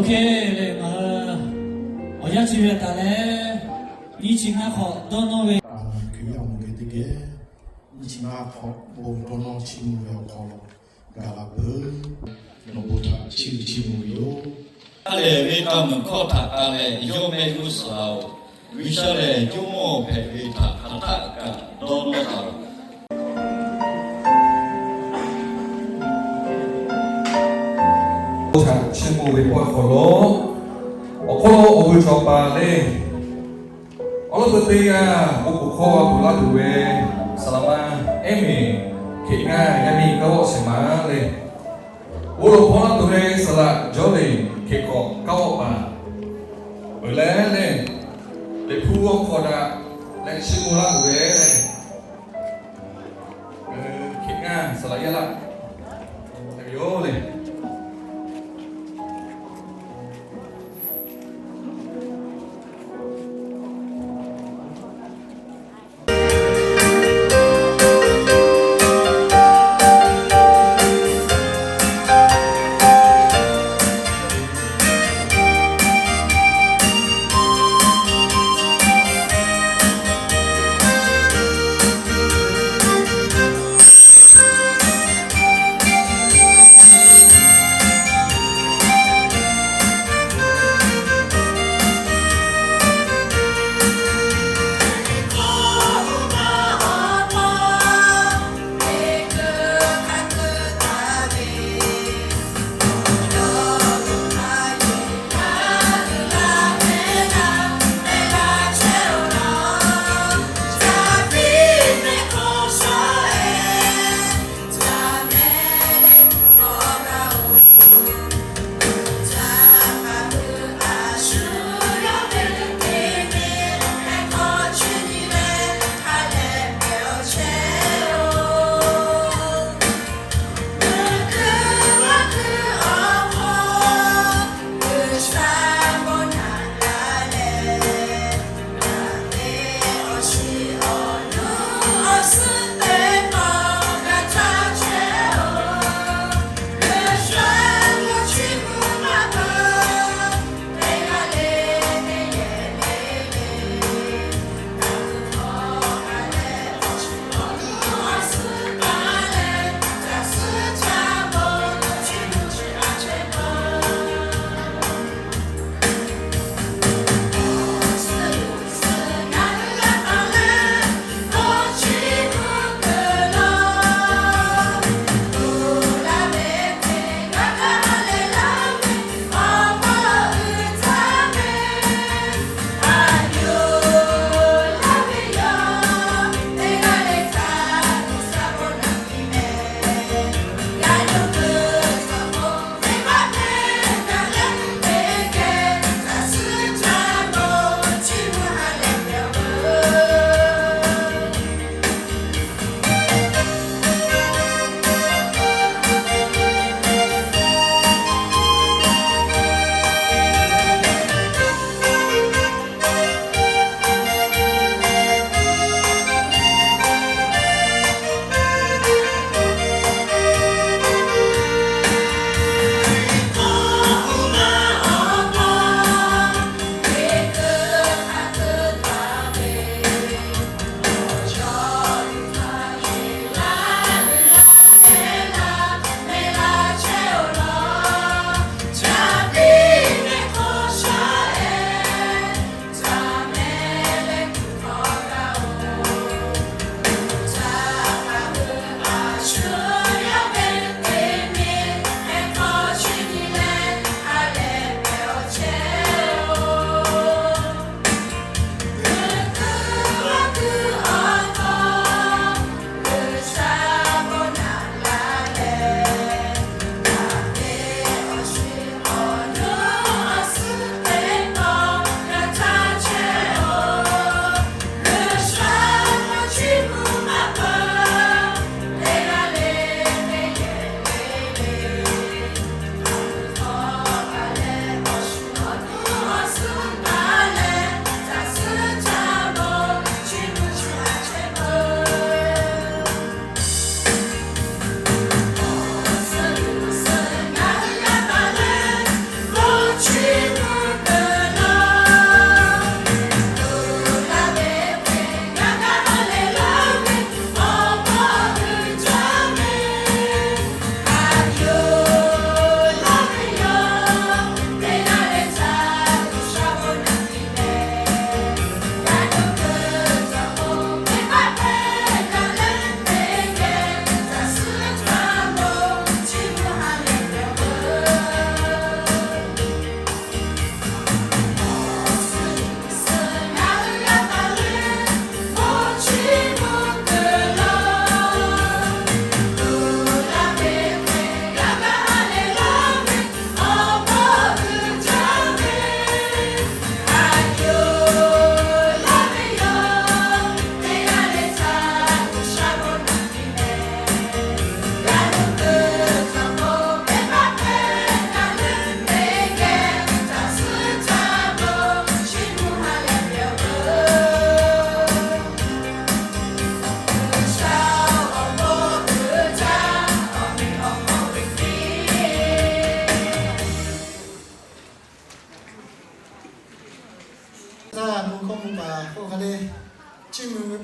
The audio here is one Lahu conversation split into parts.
Oˇ hk'e leh ngaˬ hui awˬ yanˇ chi ve htaꞈ leh nyiˇ chi ngaˇ hk'awꞈ dawˇ nawˇ ve, Hkriꞈ yaˇ awˬ moˍ ve teˇ geh nyiˇ chi ngaˇ hk'awꞈ bon dawˇ nawˇ chiˇ mvuh ve awˬ hk'aw lo gaˬ la peuˬ. Nawˬ bon htaꞈ chiˇ mvuh chiˇ mvuh ve yoˬ. Aˬ lehˬ ve k'a muiˬ hkawˇ htaꞈ k'a leh yawˇ mehˆ g'uˇ suhˍ la-oˬ. G'uiˬsha lehˬ jawˇmawˇ hpehꞈ ve htaꞈ hk'aˬ htaˆ kaꞈ dawˇ nawˇ taˍ-oˬ. Oˇ htaꞈ chiˇ mvuh ve pawˆ hk'aw lo, awˬ hk'aw lo awˬ hui chaw pa lehˬ, awˬ lawn peuˬ teˇ g'aˇ bon kuˬ hkawˇ tuˬ laˇ tuˬ ve saˍ laꞈ ma ehˉ miˬ Hkriꞈ ngaˇ yaˇ miˇ Kaˇ Vawˆ shehˍ ma lehˬ, bon lawˬ hpawˇ laˇ tuˬ ve saˍ laꞈ Jawˇ leꞈ Hkriꞈ hk'awꞈ Kaˇ Vawˆ paˍ peuˬ leh lehˬ, Liꞈ hpu awˬ hk'aw daꞈ leh chiˇ mvuh laˇ tuˬ ve lehˬ, Hkriꞈ ngaˇ saˍ laꞈ yaˇ laˆ yoˬ lehˬ.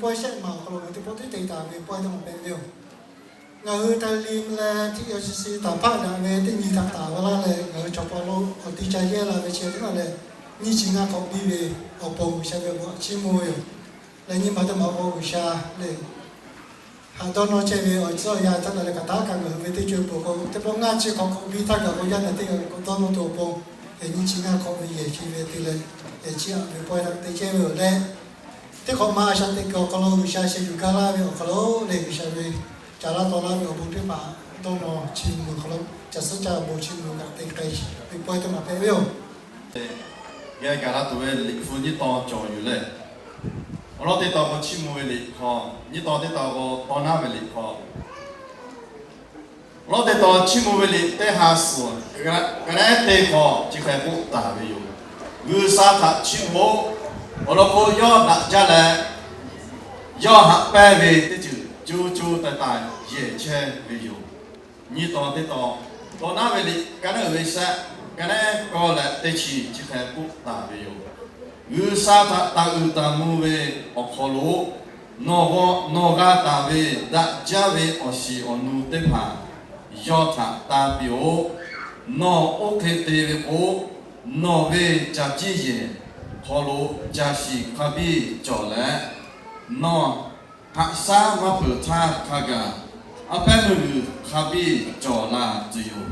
pawehˇ shehˆ maˬ awˬ hk'aw lo ngaˬ hui teˇ pawˆ teˇ te taˍ ve pawehˇ teˇ maˬ hpehꞈ ve yoˬ. Ngaˬ hui Taiˇ Lim leh T L C C taˍ hpaˆ daꞈ ve teˇ nyi htaꞈ taˍ ve laˇ leh, ngaˬ hui chaw paw lo awˬ ti ca yehˇ la ve chi teˇ maˬ lehˬ, nyiˇ chi ngaˇ hk'awꞈ biˇ ve awˬ pon G'uiˬsha ve awˬ bon htaꞈ chiˇ mvuh ve yoˬ. Leh nyi ma teˇ maˬ k'o G'uiˬsha lehˬ, haꞈ dawˇ nawˇ chehˇ ve awˬ tcuhˉ awˬ yanˇ htaˇ leh hk'aˬ htaˇ kaꞈ ngaˬ hui ve teˇ co e peuˬ k'o, teˇ pawˆ ngaˇ chi hk'awꞈ hk'awꞈ biˇ htaˇ kaꞈ k'o yaˇ nehˬ teˇ g'aˇ k'awꞈ dawˇ nawˇ tuˬ awˬ pon, nyiˇ chi ngaˇ hk'awꞈ ve yehˬ chi ve te leh, yehˬ chi aꞈ ve pawehˇ htaꞈ te chehˇ ve yoˬ leh, teˇ hk'awꞈ ma a shaꞈ teꞈ kuiˬ awˬ hk'aw lo G'uiˬsha sheh yuˬ gaˇ laˇ ve awˬ hk'aw lo lehˬ, G'uiˬsha ve caˬ laˇ taw laˇ ve awˬ bon teˇ hpaˍ dawˇ nawˇ chiˇ mvuh hk'aw lo, caˬ suhˉ caˇ bon chiˇ mvuh kaꞈ te k'ai ve pawehˇ teˇ maˬ hpehꞈ ve yoˬ. Geh gaˬ la tuˬ ve Liꞈ hpu nyiˇ tawn cawˬ yuˬ leh, awˬ lawn teˇ tawn k'o chiˇ mvuh ve liꞈ hk'aw, nyiˇ tawn teˇ tawn k'o taw naˉ ve liꞈ hk'aw, awˬ lawn teˇ tawn chiˇ mvuh ve liꞈ teˇ ha suhˍ, ka lehˉ teˇ hk'aw chi hk'e k'oˆ taˍ ve yoˬ. G'uiˬsha htaꞈ chiˇ mvuh-oˆ. Awˬ lawn k'o, yawˇ daꞈ jaˇ leh, yawˇ haꞈ pehnˇ ve teˇ ceuˬ co co taiˍ taiˍ yehˬ chehˇ ve yoˬ. Nyiˇ tawn teˇ tawn, taw naˉ ve liꞈ ka lehˉ uiˍ ve shehˆ, ka lehˉ kawˇ leh teˇ chi chi hk'e k'oˆ taˍ ve yoˬ. G'uiˬsha htaꞈ taˍ uiˍ taˍ mvuh ve awˬ hk'aw lo, nawˬ g'a taˍ ve daꞈ jaˇ ve awˬ shiˍ awˬ nu teˇ hpaˍ yawˇ htaꞈ tanˇ piˇ-oˆ. Nawˬ oˇ hk'e te ve k'o, nawˬ ve ca ciˇ yehˬ hk'aw lo ca shiˍ hk'a biˇ cawˬ leh, nawˬ haꞈ shaˉ maˇ peuˬ htaˇ hk'a gaˬ, a pehˉ meuˇ g'uiˬ hk'a biˇ cawˬ la tuˬ yoˬ.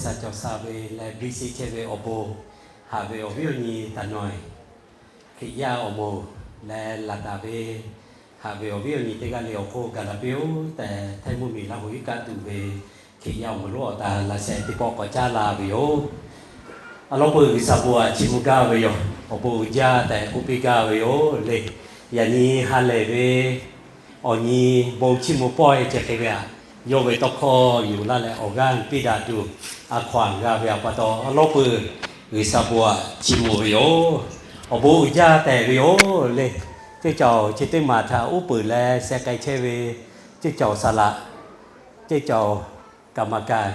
Sa cawˬ sa ve leh biˇ sheˆ chehˇ ve awˬ bon, haꞈ ve awˬ viˉ awˬ nyi htaꞈ nawˬ Hkriꞈ yaˇ awˬ moˍ leh laˬ taˍ ve, haꞈ ve awˬ viˉ awˬ nyi teˇ g'aˇ le awˬ hk'oˆ gaˬ la piˇ-oˆ tehꞈ, Htaiˇ mvuhˇmiˬ Laˇ huˍ iˉ kaˆ tuˬ ve Hkriꞈ yaˇ awˬ moˍ lonˉ awˬ ta laꞈ sheh teˇ pawˆ k'awꞈ caˉ la ve yoˬ. Awˬ lawn peuˬ G'uiˬsha bon htaꞈ chiˇ mvuh gaˇ ve yoˬ. Awˬ bon uiˍ jaˇ tehꞈ k'oˆ piˇ gaˇ ve yoˬ le. Yaꞈ nyi ha lehˬ ve awˬ nyi bon chiˇ mvuh pawehˇ ceh hk'e ve aꞈ, yawˇ ve tawˇ hkawˇ yuˬ laˇ leh awˬ g'aˇ piˇ daꞈ tuˬ, a hkaw-anˬ g'a ve awˬ pa taw awˬ lawn peuˬ G'uiˬsha bon htaꞈ chiˇ mvuh ve yoˬ. Awˬ bon uiˍ jaˇ tehꞈ ve yoˬ le. Teˇ caoˬ chi teˇ maˬ htaꞈ uˉ peunˍ leh sheh k'ai chehˇ ve, teˇ caoˬ saˍ laꞈ, teˇ caoˬ kaˍ maˍ kaˍ,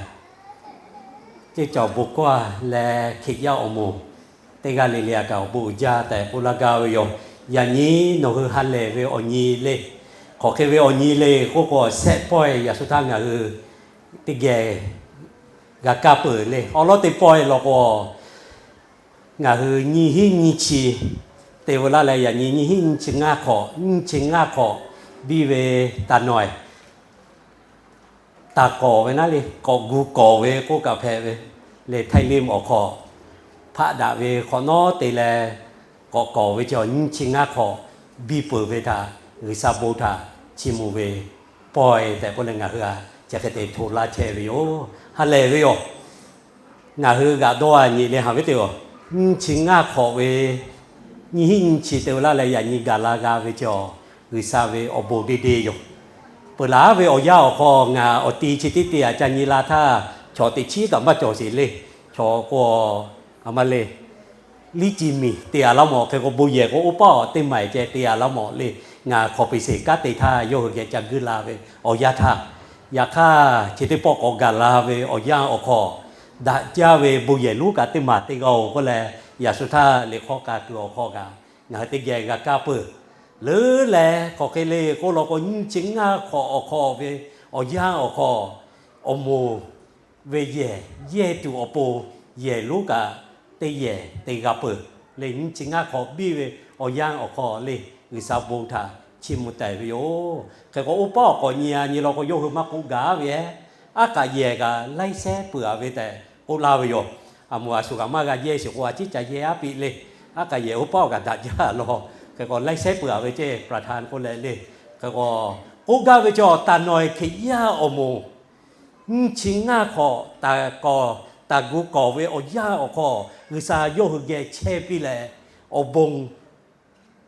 teˇ caoˬ bon kawˇ leh Hkriꞈ yaˇ awˬ moˍ teˇ g'aˇ le le aꞈ kaꞈ awˬ bon uiˍ jaˇ tehꞈ k'oˆ laˇ gaˇ ve yoˬ. Yaꞈ nyi nawˬ hui ha lehˬ ve awˬ nyi le, hk'aˬ hk'e ve awˬ nyi le k'oˆ k'o, shehˆ pawehˇ yaꞈ suh htaˇ ngaˬ hui teˇ geh g'a kaˇ peuˬ le. Awˬ lawn teˇ pawehˇ law k'o, ngaˬ hui nyiˇ hinˉ nyiˇ chi te ve laˇ leh, yaꞈ nyi nyiˇ hinˉ nyiˇ chi ngaˇ hk'awꞈ, nyiˇ chi ngaˇ hk'awꞈ biˇ ve taˍ nawˬ-e taˍ kawˍ ve naˉ le, k'awꞈ gu kawˍ ve k'oˆ kaꞈ hpehꞈ ve le. Htaiˇ Lim awˬ hk'aw hpaˆ daꞈ ve hk'awꞈ nawˉ te leh, k'awꞈ kawˍ ve chi awˬ nyiˇ chi ngaˇ hk'awꞈ biˇ peuˬ ve htaꞈ G'uiˬsha bon htaꞈ chiˇ mvuh ve pawehˇ tehꞈ k'oˆ leh ngaˬ hui a chi hk'e te hto laˇ chehˇ ve yoˬ. Ha lehˬ ve yoˬ. Ngaˬ hui g'aꞈ dawˇ a nyi le haꞈ ve teˇ-oˬ, nyiˇ chi ngaˇ hk'awꞈ ve nyiˇ hinˉ nyiˇ chi te ve laˇ leh yaꞈ nyi gaˬ la g'a ve chi awˬ G'uiˬsha ve awˬ bon deˇ deˇ yoˬ. Peuˬ laˬ ve awˬ yanˇ awˬ hk'aw ngaˬ awˬ ti chi teˇ te aꞈ ca nyi la htaˇ, chaw teꞈ chiˉ kaꞈ maˇ cawˬ sheˍ le. Chaw k'o, a ma le, liˇ ci miˬ te a laˇ mawˬ hk'e k'o, bon yehˬ k'o oˇ paˆ awˬ teˇ maˬ ceh te a laˇ mawˬ le. Ngaˬ hk'awꞈ peˍ sheˍ kanˉ te htaˇ yawˇ hui geh ca guˇ la ve awˬ yanˇ htaˇ, yaꞈ hk'aˇ chi teˇ pawˆ k'awꞈ gaˬ la ve awˬ yanˇ awˬ hk'aw, daꞈ jaˇ ve bon yehˬ lonˉ kaꞈ teˇ maˬ te g'a-oˬ k'oˆ leh, yaꞈ suh htaˇ liꞈ hk'aw k'a kuiˬ awˬ hk'aw kaꞈ ngaˬ hui teˇ geh g'a kaˇ peuˬ. Leuˉ leh hk'aˬ hk'e le k'oˆ law k'o, nyiˇ chi ngaˇ hk'awꞈ awˬ hk'aw ve awˬ yanˇ awˬ hk'aw, awˬ moˍ ve yehˬ yehˇ tuˬ awˬ pon yehˬ lonˉ kaꞈ teˇ yehˬ te g'a peuˬ le. Nyiˇ chi ngaˇ hk'awꞈ biˇ ve awˬ yanˇ awˬ hk'aw le, G'uiˬsha bon htaꞈ chiˇ mvuh tehꞈ ve yoˬ. Hk'e k'o oˇ paˆ awˬ k'awꞈ nyi a nyi law k'o, yawˇ hui maˇ k'oˆ gaˇ ve, aˉ kaꞈ yehˬ kaꞈ laiˉ shehˉ peuˬ a ve tehꞈ k'oˆ laˇ ve yoˬ. A moˍ a shuˍ kaꞈ maˇ g'a yehˇ sheˍ k'o, a ciˉ ca yehˇ aˉ piˇ le. Aˉ kaꞈ yehˬ oˇ paˆ awˬ kaꞈ daꞈ jaˇ law. Hk'e k'o laiˉ shehˉ peuˬ a ve ceh praˍhtaˍn k'oˆ leh le. Hk'e k'o, k'oˆ gaˇ ve chi awˬ taˍ nawˬ-e Hkriꞈ yaˇ awˬ moˍ nyiˇ chi ngaˇ hk'awꞈ taˍ kawˍ, taˍ gu kawˍ ve awˬ yanˇ awˬ hk'aw, G'uiˬsha yawˇ hui geh chehˇ piˇ leh, awˬ bon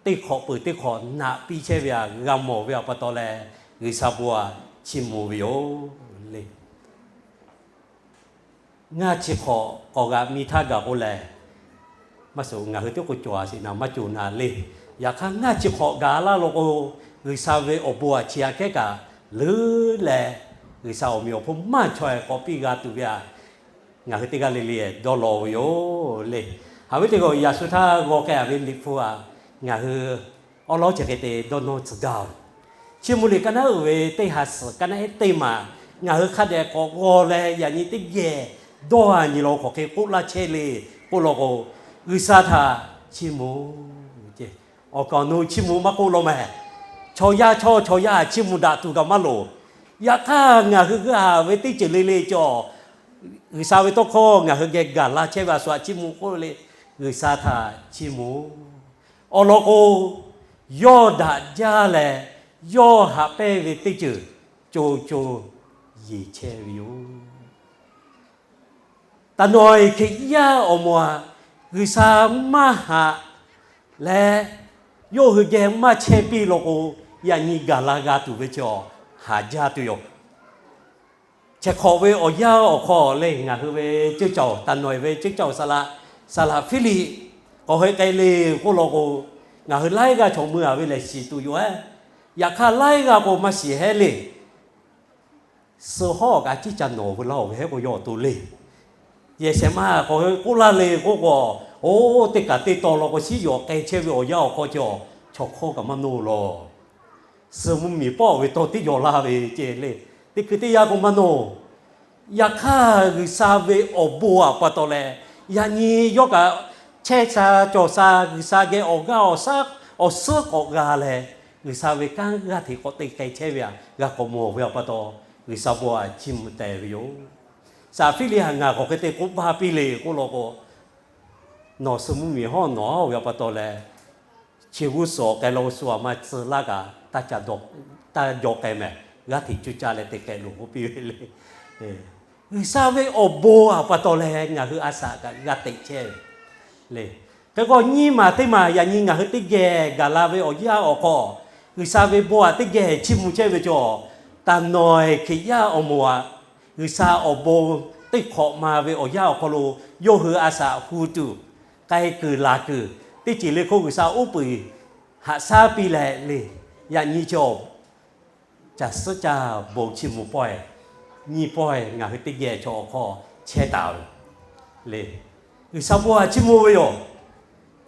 teˇ hk'awꞈ peuˬ teˇ hk'awꞈ naꞈ piˇ chehˇ ve aꞈ g'a mawˬ ve awˬ pa taw leh, G'uiˬsha bon aꞈ chiˇ mvuh ve yoˬ le. Ngaˇ chi hk'awꞈ k'awꞈ g'aꞈ mi htaˇ gaˬ k'o lehˬ, maˇ suh ngaˬ hui teˇ k'o cawˬ a sheˍ naˍ maˇ cawˬ naˍ le. Yaꞈ hk'aˇ ngaˇ chi hk'awꞈ gaˬ laˇ law k'o, G'uiˬsha ve awˬ bon aꞈ chi aꞈ kehˉ kaꞈ leuˉ leh, G'uiˬsha awˬ meꞈ awˬ hponˇ maˇ chaweh k'awꞈ piˇ g'a tuˬ ve aꞈ, ngaˬ hui teˇ g'aˇ le le dawˇ law ve yoˬ le. Haꞈ ve teˇ g'aˇ yaꞈ shu htaˇ g'aw k'ai-a ve Liꞈ hpu aꞈ ngaˬ hui awˉ lawˉ chi hk'e te dawˇ nawˇ tcuh gaˇ-oˬ. Chiˇ mvuh liꞈ ka naˉ uiˍ ve teˇ ha suhˍ ka naˉ ehˉ teˇ maˬ ngaˬ hui hk'a dehꞈ k'awꞈ g'aw leh yaꞈ nyi teˇ geh dawˇ-a nyi law hk'aˬ hk'e k'oˆ laˇ chehˇ le k'oˆ law k'o, G'uiˬsha htaꞈ chiˇ mvuh, awˬ kaˍ awˬ nu chiˇ mvuh maˇ k'oˆ law mehˍ. Chaw yaˇ chawˇ chaw yaˇ chiˇ mvuh daꞈ tuˬ kaꞈ maˇ loˍ. Yaꞈ hk'aˇ ngaˬ hui g'a ve teˇ ceuˬ le le cawˬ, G'uiˬsha ve tawˇ hkawˇ ngaˬ hui geh gaˬ la chehˇ ve a shu htaꞈ chiˇ mvuh k'oˆ ve le. G'uiˬsha htaꞈ chiˇ mvuh. Awˬ lawn k'o, yawˇ daꞈ jaˇ leh yawˇ haꞈ pehnˇ ve teˇ ceuˬ co co yeˬ chehˇ ve yoˬ. Taˍ nawˬ-e Hkriꞈ yaˇ awˬ moˍ-aꞈ, G'uiˬsha maˇ haꞈ leh yawˇ hui geh maˇ chehˇ piˇ law k'o, yaꞈ nyi gaˬ la g'a tuˬ ve chaw haˍ jaˇ tuˬ yoˬ. Chehˬ hk'awꞈ ve awˬ yanˇ awˬ hk'aw lehˬ, ngaˬ hui ve ceuˇ caoˬ, taˍ nawˬ-e ve ceuˇ caoˬ saˍ laꞈ, saˍ laꞈ Hpiˇliˆ k'awꞈ hk'e k'ai le k'oˆ law k'o, ngaˬ hui laiˉ g'aˇ chaw mui-a ve lehˬ shiˍ tuˬ yoˬ-e. Yaꞈ hk'aˇ laiˉ g'aˇ k'o maˇ shiˍ hehˉ le. Suh hawˉ kaꞈ ciˉ ca nawˬ veu laˇ-oˬ ve hehˉ k'o yaw awˬ to le. Yehˬ shehˍ ma k'awꞈ k'oˆ laˇ le k'oˆ k'o, oˇ teˇ kaꞈ teˇ taw law k'o, shiˉ yawˬ k'ai chehˇ ve awˬ yanˇ awˬ hk'aw cawˬ, chaw hkawˇ kaꞈ maˇ nawˇ lawˬ. Suh mvuhˇmiˬ pawˆ ve tawˇ teˇ yaw laˇ ve ceh le. Teˇ hkui teˇ yanˇ k'o maˇ nawˇ. Yaꞈ hk'aˇ G'uiˬsha ve awˬ bon-aꞈ pa taw leh, yaꞈ nyi yawˇ kaꞈ chehˇ sha cawˬ sha G'uiˬsha geh awˬ g'aˇ awˬ shaˉ awˬ suhˉ k'awꞈ g'a leh, G'uiˬsha ve kanˉ g'aˇ hteꞈ k'awꞈ te k'ai chehˇ ve htaꞈ g'a k'awꞈ mawˬ ve awˬ pa taw, G'uiˬsha bon-aꞈ chiˇ mvuh tehˬ ve yoˬ. Saˍ laꞈ Hpiˇliˆ htaꞈ ngaˬ k'awꞈ hk'e te k'oˆ baˇ piˇ le k'oˆ law k'o, nawˬ suh mvuhˇmiˬ hawˉ nawˬ-a ve awˬ pa taw leh, chi g'uˇ suhˍ awˬ k'ai law suh a ma tcuh laˇ kaꞈ, taˇ jaw k'ai mehˍ, g'aˇ hteꞈ cuˇ caˇ leh te k'ai loˬ k'oˆ piˇ ve le. G'uiˬsha ve awˬ bon-aꞈ pa taw leh ngaˬ hui a shaꞈ kaꞈ g'a teꞈ chehˇ ve le. Hk'e k'o nyiˇ maˬ teˇ maˬ yaꞈ nyi ngaˬ hui teˇ geh gaˬ la ve awˬ yanˇ awˬ hk'aw, G'uiˬsha ve bon-aꞈ teˇ geh chiˇ mvuh chehˇ ve cawˬ, taˍ nawˬ-e Hkriꞈ yaˇ awˬ moˍ-aꞈ, G'uiˬsha awˬ bon teˇ hk'awꞈ ma ve awˬ yanˇ awˬ hk'aw lo yawˇ hui a shaꞈ hu tuˬ, k'ai kuiˬ laˬ kuiˬ teˇ ceuˬ le hk'oˆ G'uiˬsha uˉ peunˍ haꞈ shaˉ piˇ leh le, yaꞈ nyi cawˬ, caˬ suhˉ caˇ bon chiˇ mvuh pawehˇ, nyiˇ pawehˇ ngaˬ hui teˇ geh chaw awˬ hk'aw chehˇ taˍ ve le. G'uiˬsha bon-aꞈ chiˇ mvuh ve yoˬ.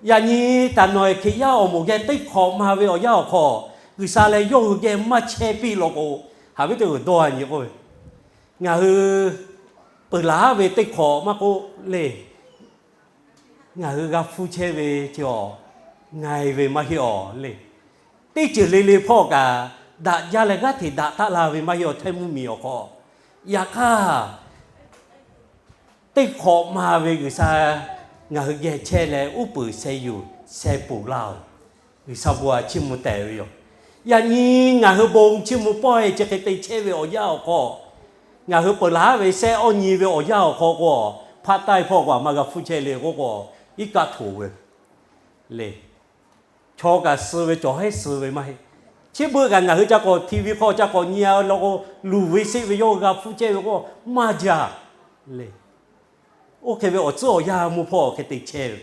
Yaꞈ nyi taˍ nawˬ-e Hkriꞈ yaˇ awˬ moˍ geh teˇ hk'awꞈ ma ve awˬ yanˇ awˬ hk'aw, G'uiˬsha leh yawˇ hui geh maˇ chehˇ piˇ law k'o, haꞈ ve teˇ g'uiˬ dawˇ-a nyi k'oˆ ve, ngaˬ hui peuˬ laˬ ve teˇ hk'awꞈ maˇ k'oˆ le. Ngaˬ hui g'a hpuˇ chehˇ ve chi awˬ, nga-e ve maˇ heˆ awˬ le. Teˇ ceuˬ le le hpawˇ kaꞈ daꞈ jaˇ leh g'aˇ hteꞈ daꞈ taˆ la ve maˇ heˆ awˬ htehˇ mvuhˇmiˬ awˬ hk'aw. Yaꞈ hk'aˇ, teˇ hk'awꞈ ma ve G'uiˬsha ngaˬ hui geh chehˇ leh uˉ peunˍ sheh yuˬ sheh ponˬ laˇ-oˬ. G'uiˬsha bon-aꞈ chiˇ mvuh tehˬ ve yoˬ. Yaꞈ nyi ngaˬ hui bon chiˇ mvuh pawehˇ chi hk'e te chehˇ ve awˬ yanˇ awˬ hk'aw, ngaˬ hui peuˬ laˬ ve shehˆ awˇ nyi ve awˬ yanˇ awˬ hk'aw k'o, hpaˆ taiˇ hpawˇ k'o a ma g'a hpuˇ chehˇ le k'oˆ k'o, iˉ kaˆ htoꞈ ve le. Chaw kaꞈ suh ve cawˬ hehˉ suh ve maˇ heˆ. Chi beuꞈ kaꞈ ngaˬ hui ca k'awꞈ TV hk'aw ca k'awꞈ nyi-a law k'o, luˬ ve sheˆ ve yawˇ hui g'a hpuˇ chehˇ ve k'o maˇ jaˇ le. Oˇ hk'e ve awˬ tcuhˉ awˬ yanˇ mvuhˇ hpawˇ hk'e te chehˇ ve.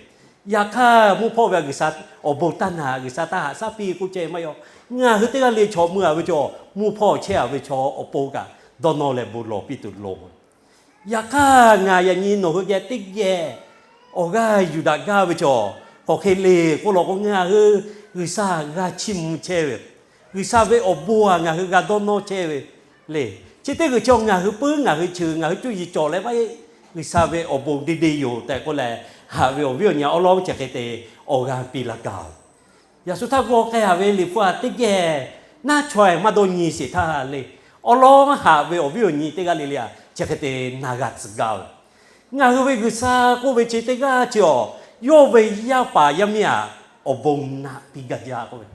Yaꞈ hk'aˇ mvuhˇ hpawˇ ve a G'uiˬsha awˬ bon taˇ naˬ, G'uiˬsha taˇ haꞈ shaˉ piˇ k'oˆ chehˇ maˇ yaw. Ngaˬ hui teˇ g'aˇ le chaw mui-a ve cawˬ, mvuhˇ hpawˇ chehˇ-a ve chaw awˬ pon kaꞈ dawˇ nawˇ leh bon lawˬ piˇ tuˬ lawˬ. Yaꞈ hk'aˇ ngaˬ yaꞈ nyi nawˬ hui geh teˇ geh awˬ g'aˇ yuˬ daꞈ gaˇ ve cawˬ, k'awꞈ hk'e le k'oˆ law k'o, ngaˬ hui G'uiˬsha g'a chiˇ mvuh chehˇ ve, G'uiˬsha ve awˬ bon-aꞈ ngaˬ hui g'a dawˇ nawˇ chehˇ ve le. Chi teˇ g'uiˬ chi ngaˬ hui puiˉ ngaˬ hui cheuˬ ngaˬ hui cuˇ yiˍ cawˬ leh maˇ heˆ. G'uiˬsha ve awˬ bon deˇ deˇ yoˬ tehꞈ k'oˆ leh, haꞈ ve awˬ viˉ awˬ nyi awˬ lawn chi hk'e te awˬ g'aˇ piˇ laˇ gaˇ-oˬ. Yaꞈ shu htaˇ g'aw k'ai-a ve Liꞈ hpu aꞈ teˇ geh naˉ chaweh maˇ dawˇ nyi sheˍ htaˇ le, awˬ lawn haꞈ ve awˬ viˉ awˬ nyi teˇ g'aˇ le le-a chi hk'e te na g'a tcuh gaˇ-oˬ. Ngaˬ hui ve G'uiˬsha k'oˆ ve chi teˇ g'aˇ chi awˬ, yawˇ ve yaˇ paˍ yaˇ miˇ-aꞈ awˬ bon naꞈ piˇ gaˇ jaˇ k'oˆ ve,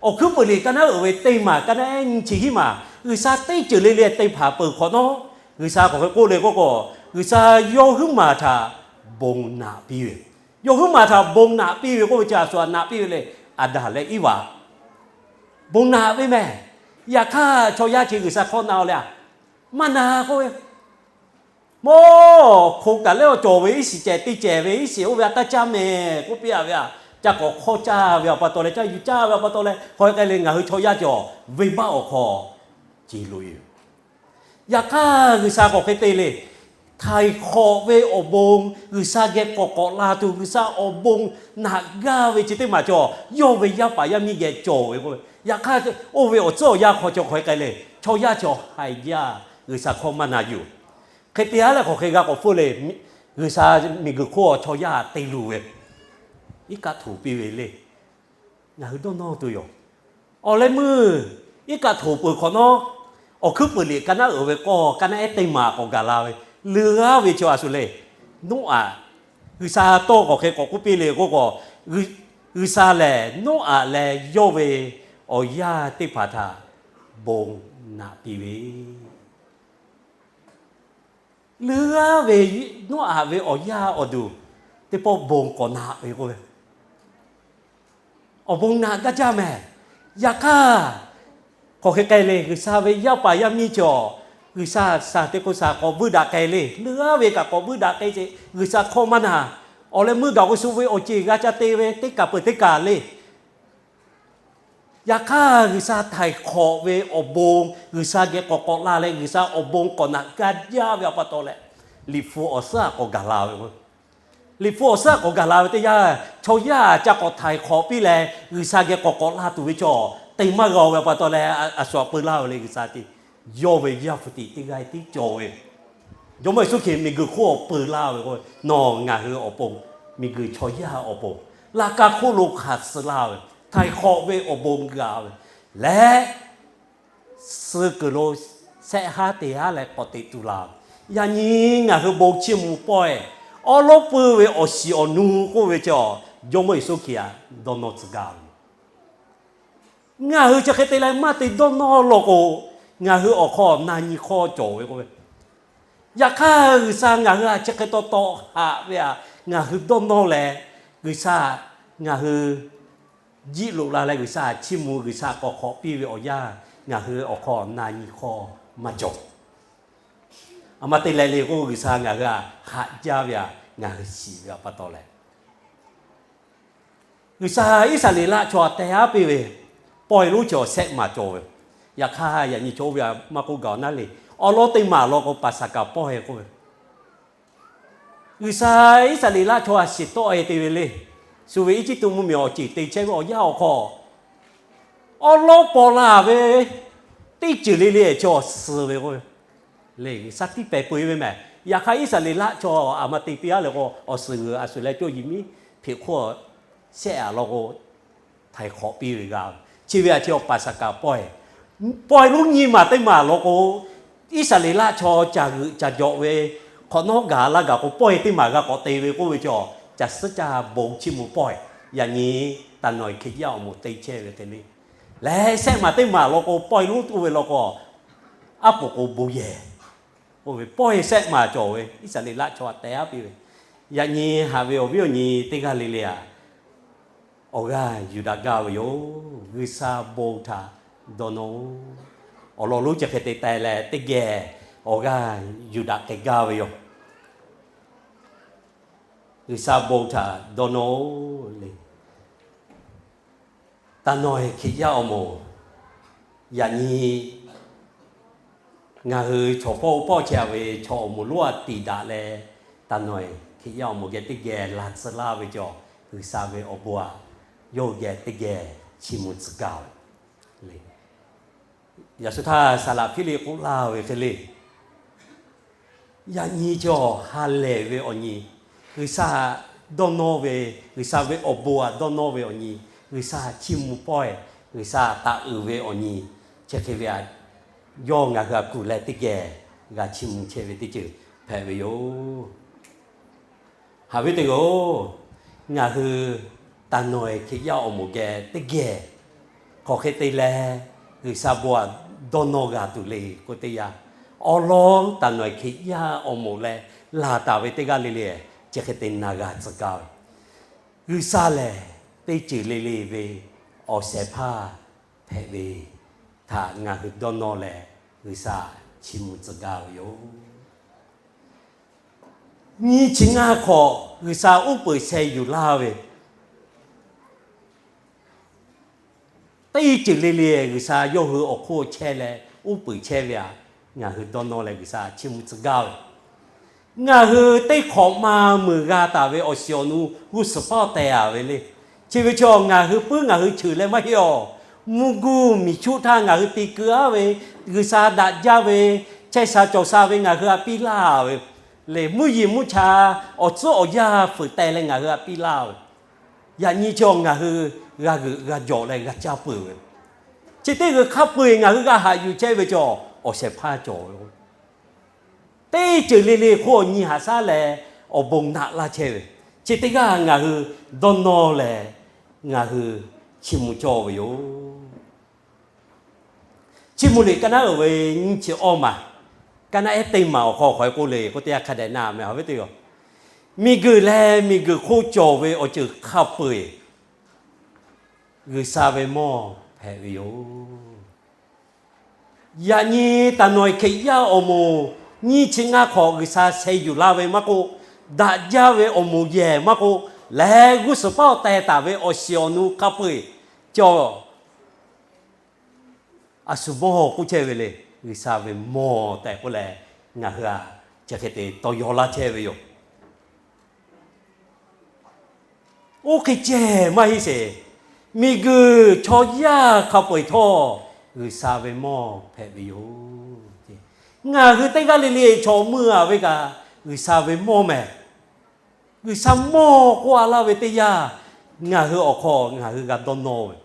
awˬ hkuiˉ peuˬ liꞈ ka naˉ uiˍ ve teˇ maˬ ka naˉ ehˉ nyi chi hiˉ maˬ G'uiˬsha teˇ ceuˬ le le te hpanˍ peuˬ hk'awꞈ nawˉ, G'uiˬsha k'awꞈ hk'e k'oˆ le k'oˆ k'o, G'uiˬsha yawˇ huiˉ maˬ htaꞈ bon naꞈ piˇ ve, yawˇ huiˉ maˬ htaꞈ bon naꞈ piˇ ve k'oˆ ve chi a shu htaꞈ naꞈ piˇ ve le. Aˍdanˍ leh Iˉvaꞈ bon naꞈ ve mehˬ. Yaꞈ hk'aˇ chaw yaˇ chi G'uiˬsha hkawˇ na-o leh, maˇ na k'oˆ ve, mawˇ hk'oꞈ kaˬ lehˬ awˬ cawˬ ve iˉ shiˍ cehˬ teˇ cehˬ ve iˉ shiˍ oˇ ve a taˇ caˇ mehˍ k'oˆ piˇ-a ve a, ca k'awꞈ hk'awˇ caˇ ve awˬ pa taw leh caˇ yuˬ caˇ ve awˬ pa taw leh hk'aw e k'ai le ngaˬ hui chaw yaˇ cawˬ venˇbaˆ awˬ hk'aw ce loꞈ-e. Yaꞈ hk'aˇ G'uiˬsha k'awꞈ hk'e te le, htaiˍ hk'awꞈ ve awˬ bon, G'uiˬsha geh k'awꞈ k'awꞈ la tuˬ, G'uiˬsha awˬ bon naꞈ gaˇ ve chi teˇ maˬ cawˬ, yawˇ ve yaˇ paˍ yaˇ miˇ geh cawˬ ve k'o, yaꞈ hk'aˇ oˇ ve awˬ tcuhˉ awˬ yanˇ hk'aw cawˬ hk'aˬ hk'e k'ai le, chaw yaˇ cawˬ haiˬ jaˇ, G'uiˬsha hkawˇ maˇ na yuˬ. Hk'e te-a leh hk'aˬ hk'e g'a k'awꞈ hpfuhˇ le, G'uiˬsha miˬguiˬ hk'oˆ chaw yaˇ te luˬ ve, iˉ kaˆ htoˍ piˇ ve le. Ngaˬ hui dawˇ nawˇ tuˬ yoˬ. Awˬ leh meuˇ iˉ kaˆ htoˍ peuˬ hk'awꞈ nawˉ, awˬ hkuiˉ peuˬ liꞈ ka naˉ uiˍ ve k'awˇ ka naˉ ehˉ teˇ maˬ k'awꞈ gaˬ la ve, leuˉ g'aˇ ve chaw a shu le. Noˉaꞈ, G'uiˬsha tawˇ k'awꞈ hk'e k'awꞈ k'oˆ piˇ le k'oˆ k'o, G'uiˬsha lehˬ Noˉaꞈ leh yawˇ ve awˬ yaˇ teˇ hpaˍ htaꞈ bon naꞈ piˇ ve leuˉ g'aˇ ve Noˉaꞈ ve awˬ yaˇ awˬ duˬ teˇ pawˆ bon k'awꞈ naꞈ ve k'oˆ ve, awˬ bon naꞈ gaˇ jaˇ mehˍ. Yaꞈ hk'aˇ, hk'aˬ hk'e k'ai le, G'uiˬsha ve yaˇ paˍ yaˇ miˇ cawˬ, G'uiˬsha shaˍ te k'o shaˍ k'awꞈ vuiˇ daꞈ k'ai le. Leuˉ g'aˇ ve kaꞈ k'awꞈ vuiˇ daꞈ k'ai sheˍ, G'uiˬsha hkawˇ maˇ na. Awˬ leh meuˇ gaˬ k'o shu ve awˬ ceˬ g'a ca te ve teˇ kaˬ peuˬ teˇ kaˬ le. Yaꞈ hk'aˇ, G'uiˬsha htaiˍ hk'awꞈ ve awˬ bon G'uiˬsha geh k'awꞈ k'awꞈ la leh, G'uiˬsha awˬ bon k'awꞈ naꞈ gaˇ jaˇ ve a pa taw leh, Liꞈ hpu awˬ suhˉ aꞈ k'awꞈ gaˬ la ve k'o, Liꞈ hpu awˬ suhˉ aꞈ k'awꞈ gaˬ la ve teˇ yanˇ, chaw yaˇ ca k'awꞈ htaiˍ hk'awꞈ piˇ leh, G'uiˬsha geh k'awꞈ k'awꞈ la tuˬ ve chaw te maˇ g'a ve a pa taw leh, a shu aꞈ peu laˇ ve le G'uiˬsha te. Yawˇ ve Yaˇ hpu tiꞈ teˇ g'aˇ tiˉ cawˬ ve, Jawˇmawˇ Yeˍsuˆ Hkriꞈ miˬguiˬ hk'oˆ awˬ peu laˇ ve k'o, nawˬ ngaˬ hui awˬ pon, miˬguiˬ chaw yaˇ awˬ pon, laꞈ ka hk'oˆ lo hkanˍ suh laˇ ve, htaiˍ hk'awꞈ ve awˬ bon g'a ve leh, suh kuiˬ lo shehˆ haˉ te haˉ leh k'awꞈ teꞈ tu la ve, yaꞈ nyi ngaˬ hui bon chiˇ mvuh pawehˇ, awˉ lawˉ puiˇ ve awˬ shiˍ awˬ nu k'oˆ ve chaw, Jawˇmawˇ Yeˍsuˆ Hkriꞈ htaꞈ dawˇ nawˇ tcuh gaˇ ve. Ngaˬ hui chi hk'e te leh maˇ te dawˇ nawˇ law k'o, ngaˬ hui awˬ hk'aw na nyi hk'awˇ cawˬ ve k'oˆ ve, yaꞈ hk'aˇ G'uiˬsha ngaˬ hui htaꞈ chi hk'e taw taw haꞈ ve htaꞈ ngaˬ hui dawˇ nawˇ leh, G'uiˬsha ngaˬ hui jiˆ loꞈ la leh G'uiˬsha chiˇ mvuh, G'uiˬsha k'awꞈ hk'awꞈ piˇ ve awˬ yanˇ, ngaˬ hui awˬ hk'aw na nyi hk'awˇ maˇ cawˬ. A ma te leh le k'o, G'uiˬsha ngaˬ hui htaꞈ haꞈ jaˇ ve htaꞈ ngaˬ hui shiˍ ve a pa taw leh, G'uiˬsha Iˉsaˍreˍlaˆ chaw htaꞈ teh aˉ piˇ ve, pawehˇ lonˉ chaw shehˆ maˬ cawˬ ve. Yaꞈ hk'aˇ, yaꞈ nyi chaw oˇ ve htaꞈ maˇ k'oˆ gaˬ naˉ le. Awˉ lawˉ teˇ maˬ law k'o, Paˍsaˍhkaˍ pawehˇ k'oˆ ve, G'uiˬsha Iˉsaˍreˍlaˆ chaw htaꞈ shiˍ tawˆ e te ve le. Shu ve Eˇjiˇtuꞈ mvuhˇmiˬ awˬ ceˬ te chehˇ ve awˬ yanˇ awˬ hk'aw, awˉ lawˉ paw la ve teˇ ceuˬ le le chaw suh ve k'oˆ ve, le G'uiˬsha tiˇ pehˍ peu eˬ ve mehˍ. Yaꞈ hk'aˇ, Iˉsaˍreˍlaˆ chaw aˬ ma te piˇ aˉ le k'o, awˬ suhˍ g'uiˬ a shuˍ leh cawˇ yiˍ miˉ hpeꞈ hk'oˆ shehˆ aꞈ law k'o, htaiˍ hk'awꞈ piˇ ve g'a ve. Chi ve a chi awˬ Paˍsaˍhkaˍ pawehˇ, pawehˇ lonˉ nyiˇ maˬ teˇ maˬ law k'o, Iˉsaˍreˍlaˆ chaw caˬ g'euꞈ caˬ jawꞈ ve hk'awꞈ nawˉ gaˬ laˇ gaˬ k'o, pawehˇ teˇ maˬ g'a k'awꞈ te ve k'oˆ ve chaw, caˬ suhˉ caˇ bon chiˇ mvuh pawehˇ, yaꞈ nyi taˍ nawˬ e Hkriꞈ yaˇ awˬ moˍ te chehˇ ve hk'e le. Leh shehˆ maˬ teˇ maˬ law k'o, pawehˇ lonˉ tuˬ ve law k'o, aˉ poꞈ k'o bon yehˬ, oˇ ve pawehˇ shehˆ maˬ cawˬ ve Iˉsaˍreˍlaˆ chaw htaꞈ teh aˉ piˇ ve, yaꞈ nyi haꞈ ve awˬ viˉ awˬ nyi teˇ g'aˇ le le aꞈ, awˬ g'aˇ yuˬ daꞈ gaˇ ve yoˬ. G'uiˬsha bon htaꞈ dawˇ nawˇ-oˬ. Awˬ lawn lonˉ chi hk'e te teh leh teˇ geh awˬ g'aˇ yuˬ daꞈ k'ai gaˇ ve yoˬ. G'uiˬsha bon htaꞈ dawˇ nawˇ-oˬ le. Taˍ nawˬ e Hkriꞈ yaˇ awˬ moˍ, yaꞈ nyi ngaˬ hui chaw hpawˇ pawˆ chehˇ ve chaw awˬ moˍ lonˉ a tiˍ daꞈ leh, taˍ nawˬ e Hkriꞈ yaˇ awˬ moˍ geh teˇ geh la tcuh laˇ ve cawˬ, G'uiˬsha ve awˬ bon aꞈ yawˇ hui geh teˇ geh chiˇ mvuh tcuh gaˇ ve le. Yaꞈ shu htaˇ saˍlaꞈ Hpiˇliˆ k'oˆ laˇ ve hk'e le, yaꞈ nyi cawˬ ha lehˬ ve awˬ nyi, G'uiˬsha dawˇ nawˇ ve, G'uiˬsha ve awˬ bon aꞈ dawˇ nawˇ ve awˬ nyi, G'uiˬsha chiˇ mvuh pawehˇ, G'uiˬsha taꞈ uiˍ ve awˬ nyi, chi hk'e ve aꞈ, yawˇ ngaˬ hui aꞈ kuˬ leh teˇ geh g'a chiˇ mvuh chehˇ ve teˇ ceuˬ hpehꞈ ve yoˬ. Haꞈ ve teˇ g'aˇ-oˬ, ngaˬ hui taˍ nawˬ e Hkriꞈ yaˇ awˬ moˍ geh teˇ geh hk'aˬ hk'e te leh G'uiˬsha bon aꞈ dawˇ nawˇ g'a tuˬ le k'oˆ teˇ yanˇ, awˬ lawn taˍ nawˬ e Hkriꞈ yaˇ awˬ moˍ leh laˬ taˍ ve teˇ g'aˇ le le, chi hk'e te na g'a tcuh gaˇ ve, G'uiˬsha lehˬ teˇ ceuˬ le le ve awˬ shehˍ hpaˇ hpehꞈ ve htaꞈ ngaˬ hui dawˇ nawˇ leh G'uiˬsha chiˇ mvuh tcuh gaˇ ve yoˬ. Nyiˇ chi ngaˇ hk'awꞈ G'uiˬsha uˉ peunˍ sheh yuˬ laˇ ve, teˇ ceuˬ le le G'uiˬsha yawˇ hui awˬ hk'oˆ chehˇ leh uˉ peunˍ chehˇ ve htaꞈ ngaˬ hui dawˇ nawˇ leh G'uiˬsha chiˇ mvuh tcuh gaˇ ve, Ngaˬ hui teˇ hk'awꞈ ma meuˬ g'a taˍ ve awˬ shiˍ awˬ nu g'uˇ suhˍ paˇ teh a ve le. Chi ve chaw ngaˬ hui puiˉ ngaˬ hui cheuˬ leh maˇ heˆ awˬ, mvuhˇ guˇ miˬ chuˆ htaˇ ngaˬ hui te keu aˉ ve, G'uiˬsha daꞈ jaˇ ve, chehˇ sha cawˬ sha ve ngaˬ hui htaꞈ piˇ laˇ ve le. Mvuhˇ yeˬ mvuhˇ cha awˬ tcuhˉ awˬ yanˇ fuiˍ teh leh ngaˬ hui htaꞈ piˇ laˇ ve, yaꞈ nyi chaw ngaˬ hui g'a g'euꞈ g'a jawˬ leh g'a caˇ peuˬ ve, chi teˇ g'uiˬ hk'a peu-eˬ ngaˬ hui g'a haꞈ yuˬ chehˇ ve chaw awˬ shehˍ hpaˇ cawˬ ve teˇ ceuˬ le le hk'oˆ awˬ nyi haꞈ shaˉ leh awˬ bon naꞈ laˇ chehˇ ve, chi teˇ g'aˇ ngaˬ hui dawˇ nawˇ leh ngaˬ hui chiˇ mvuh cawˇ ve yoˬ. Chiˇ mvuh liꞈ ka naˉ uiˍ ve nyiˇ chi awˇ maˬ, ka naˉ ehˉ teˇ maˬ awˬ hk'aw hk'aw e k'oˆ le k'o, teˇ yanˇ hk'a dehꞈ na meh haꞈ ve teˇ g'aˇ, miˬguiˬ leh miˬguiˬ hk'oˆ cawˬ ve awˬ ceuˬ hk'a peu-eˬ G'uiˬsha ve mawˇ hpehꞈ ve yoˬ. Yaꞈ nyi taˍ nawˬ e Hkriꞈ yaˇ awˬ moˍ nyiˇ chi ngaˇ hk'awꞈ G'uiˬsha sheh yuˬ laˇ ve maˇ k'oˆ, daꞈ jaˇ ve awˬ moˍ yehˬ maˇ k'oˆ, leh g'uˇ suhˍ paˇ teh taˍ ve awˬ shiˍ awˬ nu hk'a peu-eˬ cawˬ a shu mawˇ k'oˆ chehˇ ve le. G'uiˬsha ve mawˇ tehꞈ k'oˆ leh, ngaˬ hui a chi hk'e te tawˇ yaw laˇ chehˇ ve yoˬ. Oˇ hk'e ceh maˇ heˆ sheˍ, miˬguiˬ chaw yaˇ hk'a peu-eˬ htawˇ G'uiˬsha ve mawˇ hpehꞈ ve yoˬ. Ngaˬ hui teˇ g'aˇ le le chaw mui a ve kaꞈ G'uiˬsha ve mawˇ mehˍ. G'uiˬsha mawˇ k'oˆ a laˇ ve teˇ yanˇ, ngaˬ hui awˬ hk'aw ngaˬ hui g'a dawˇ nawˇ ve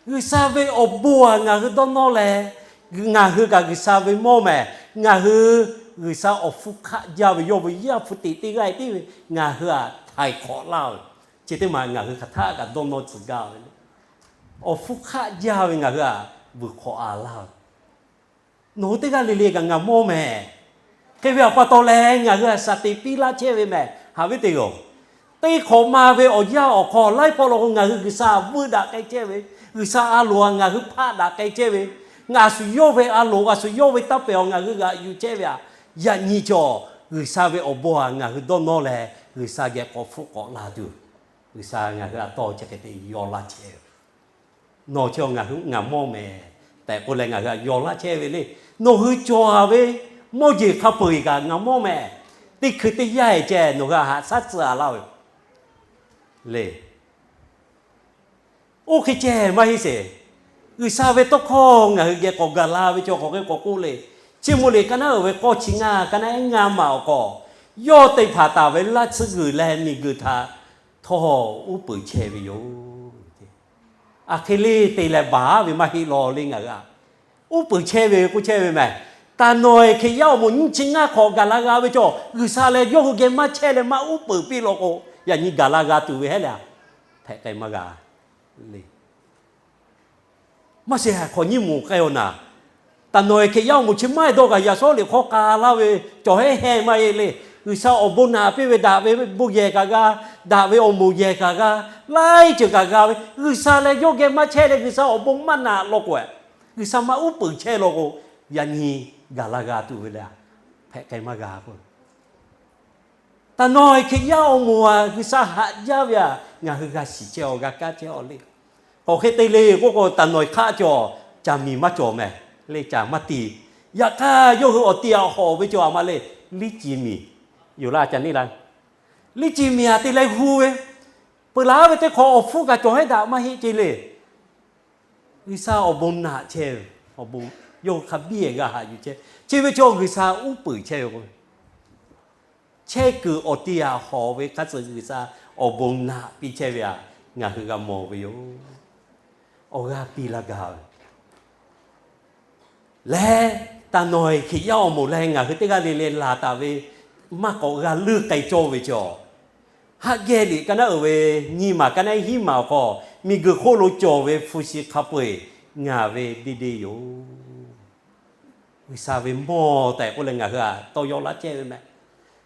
G'uiˬsha ve awˬ bon a ngaˬ hui dawˇ nawˇ leh, ngaˬ hui kaꞈ G'uiˬsha ve mawˇ mehˍ. Ngaˬ hui G'uiˬsha awˬ hpfuhˇ hk'aˆ jaˇ ve yawˇ ve Yaˇ hpu teꞈ teˇ g'aˇ tiˉ ve ngaˬ hui htaꞈ htaiˍ hk'awꞈ laˇ ve, chi teˇ maˬ ngaˬ hui hk'aˬ htaˆ kaꞈ dawˇ nawˇ tcuh gaˇ ve le. Awˬ hpfuhˇ hk'aˆ jaˇ ve ngaˬ hui htaꞈ vuiˬ hk'awꞈ a laˇ ve, nawˬ hui teˇ g'aˇ le le kaꞈ ngaˬ mawˇ mehˍ. Hk'e ve awˬ pa taw leh ngaˬ hui htaꞈ shaˍ teꞈ piˇ laˇ chehˇ ve mehˍ. Haꞈ ve teˇ g'aˇ, teˇ hk'awꞈ ma ve awˬ yanˇ awˬ hk'aw laiˉ pawˆ lo k'o ngaˬ hui G'uiˬsha vuiˇ daꞈ k'ai chehˇ ve, G'uiˬsha a loˍ a ngaˬ hui hpaˆ daꞈ k'ai chehˇ ve, ngaˬ shu yawˇ ve a loˍ a shu yawˇ ve taˇ pehˍ awˬ ngaˬ hui g'aꞈ yuˬ chehˇ ve aꞈ, yaꞈ nyi cawˬ G'uiˬsha ve awˬ bon a ngaˬ hui dawˇ nawˇ leh G'uiˬsha geh k'awꞈ hpfuhˆ k'awꞈ la tuˬ, G'uiˬsha ngaˬ hui a tawˇ chi hk'e te yaw laˇ chehˇ ve Nawˬ chi ngaˬ hui ngaˬ mawˇ mehˍ tehꞈ k'oˆ leh ngaˬ hui htaꞈ yaw laˇ chehˇ ve le. Nawˬ hui cawˬ a ve mawˇ jeˬ hk'a peu-eˬ kaꞈ ngaˬ mawˇ mehˍ. Teˇ hkui teˇ yanˇ e ceh nawˬ hui htaꞈ haꞈ shaˉ tcuh a laˇ ve le. Oˇ hk'e ceh maˇ heˆ sheˍ. G'uiˬsha ve tawˇ hkawˇ ngaˬ hui geh k'awꞈ gaˬ la ve chaw k'awꞈ hk'e k'awꞈ k'oˆ le. Chiˇ mvuh liꞈ ka naˉ uiˍ ve k'awˇ chi ngaˇ, ka naˉ ehˉ ngaˇ maˬ awˬ hk'aw, yawˇ te hpanˍ taˍ ve laˇ tsuhˇ g'uiˬ leh miˬguiˬ htaꞈ htawˇ uˉ peunˍ chehˇ ve yoˬ. Aˬ hk'e le te leh baˬ ve maˇ heˆ law le ngaˬ hui a. Uˉ peunˍ chehˇ ve k'oˆ chehˇ ve mehˍ. Taˍ nawˬ e Hkriꞈ yaˇ awˬ moˍ nyiˇ chi ngaˇ hk'awꞈ gaˬ la g'a ve chaw, G'uiˬsha leh yawˇ hui geh maˇ chehˇ leh maˇ uˉ peunˍ piˇ law k'o, yaꞈ nyi gaˬ la g'a tuˬ ve heˆ le a. Hpehꞈ k'ai maˇ g'a le. Maˇ sheˍ hk'awꞈ nyiˇ moˍ k'ai awˬ naˍ, taˍ nawˬ e Hkriꞈ yaˇ awˬ moˍ chi maˇ heˆ dawˇ kaꞈ yaꞈ shawˉ liꞈ hk'aw k'a laˇ ve cawˬ heˆ heˆ maˇ heˆ le. G'uiˬsha awˬ bon naꞈ piˇ ve daꞈ ve bon yehˬ kaꞈ g'a, daꞈ ve awˬ moˍ yehˬ kaꞈ g'a, laiˉ ceuˬ kaꞈ g'a ve, G'uiˬsha leh yawˇ geh maˇ chehˇ leh G'uiˬsha awˬ bon maˇ naꞈ law k'o, G'uiˬsha maˇ uˉ peunˍ chehˇ law k'o, yaꞈ nyi gaˬ la g'a tuˬ ve le. Hpehꞈ k'ai maˇ g'a k'o, taˍ nawˬ e Hkriꞈ yaˇ awˬ moˍ a G'uiˬsha haꞈ jaˇ ve a, ngaˬ hui g'a shiˍ chehˇ aw, g'a kaˇ chehˇ aw le. K'awꞈ hk'e te le k'oˆ k'o, taˍ nawˬ e hk'aˆ cawˬ, caˬ miˬ maˇ cawˬ mehˍ le, caˬ maˇ tiˍ. Yaꞈ hk'aˇ yawˇ hui awˬ ti aꞈ hawꞈ ve cawˬ a ma le, liˉ ci miˬ yoˬ laˇ ca neˇ la. Liˉ ci miˬ a te leh hu ve, peuˬ laˬ ve teˇ hk'awꞈ awˬ hpfuhˇ kaꞈ cawˬ heˆ daꞈ maˇ heˆ ce le. G'uiˬsha awˬ bon naꞈ chehˇ ve, awˬ bon yawˇ hui hk'a biˇ g'a haꞈ yuˬ chehˇ. Chi ve chaw G'uiˬsha uˉ peunˍ chehˇ ve k'o, chehˇ kuiˬ awˬ ti aꞈ hawꞈ ve hk'a tcuh G'uiˬsha awˬ bon naꞈ piˇ chehˇ ve a, ngaˬ hui g'a mawˬ ve yoˬ. Awˬ g'aˇ piˇ laˇ gaˇ ve leh, taˍ nawˬ e Hkriꞈ yaˇ awˬ moˍ leh ngaˬ hui teˇ g'aˇ le le laˬ taˍ ve maˇ k'awꞈ g'a leuˆ k'ai cawˇ ve chaw, Haˉ gehˇ liꞈ ka naˉ uiˍ ve nyiˇ maˬ ka naˉ hiˉ maˬ awˬ hk'aw, miˬguiˬ hk'oˆ lo cawˬ ve hpu shi hk'a peu-eˬ ngaˬ ve deˇ deˇ yoˬ. G'uiˬsha ve mawˇ tehꞈ k'oˆ leh ngaˬ hui a tawˇ yaw laˇ chehˇ ve mehˍ.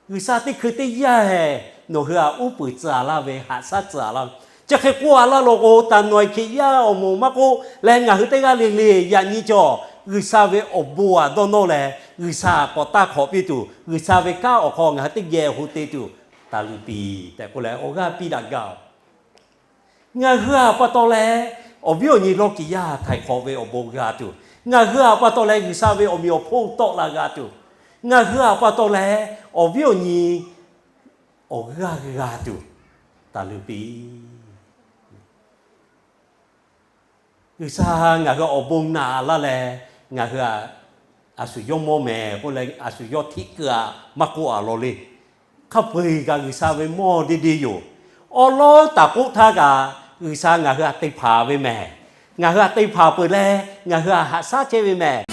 G'uiˬsha teˇ hkui teˇ yanˇ e nawˬ hui a uˉ peunˍ tcuh a laˇ ve, haꞈ shaˉ tcuh a laˇ ve, chi hk'e k'oˆ a laˇ law k'o, taˍ nawˬ e Hkriꞈ yaˇ awˬ moˍ maˇ k'oˆ leh ngaˬ hui teˇ g'aˇ le le yaꞈ nyi cawˬ G'uiˬsha ve awˬ bon a dawˇ nawˇ leh, G'uiˬsha k'awꞈ taˇ hk'awꞈ piˇ tuˬ, G'uiˬsha ve kanˉ awˬ hk'aw ngaˬ hui teˇ geh hu te tuˬ, taˍ luˬ piˇ tehꞈ k'oˆ leh awˬ g'aˇ piˇ daꞈ gaˇ oˬ. Ngaˬ hui a pa taw leh, awˬ viˉ awˬ nyi lawˇ kiˍ yaˇ htaiˍ hk'awꞈ ve awˬ bon g'a tuˬ, Ngaˬ hui htaꞈ pa taw leh G'uiˬsha ve awˬ meꞈ awˬ hponˇ tawˆ la g'a tuˬ, ngaˬ hui htaꞈ pa taw leh awˬ viˉ awˬ nyi awˬ g'aˇ g'a tuˬ taˍ leuˬ piˇ. G'uiˬsha ngaˬ hui awˬ bon naꞈ laˇ leh, ngaˬ hui a shu yawˇ mawˇ mehˍ k'oˆ leh a shu yawˇ htiˆ keu-a maˇ k'oˆ-a law le. Hk'a peu-eˬ kaꞈ G'uiˬsha ve mawˇ deˇ deˇ yoˬ. Awˉ lawˉ taˍ k'oˆ htaˇ kaꞈ, G'uiˬsha ngaˬ hui htaꞈ te hpanˍ ve mehˍ. Ngaˬ hui htaꞈ te hpanˍ peuˬ leh, ngaˬ hui htaꞈ haꞈ shaˉ chehˇ ve mehˍ.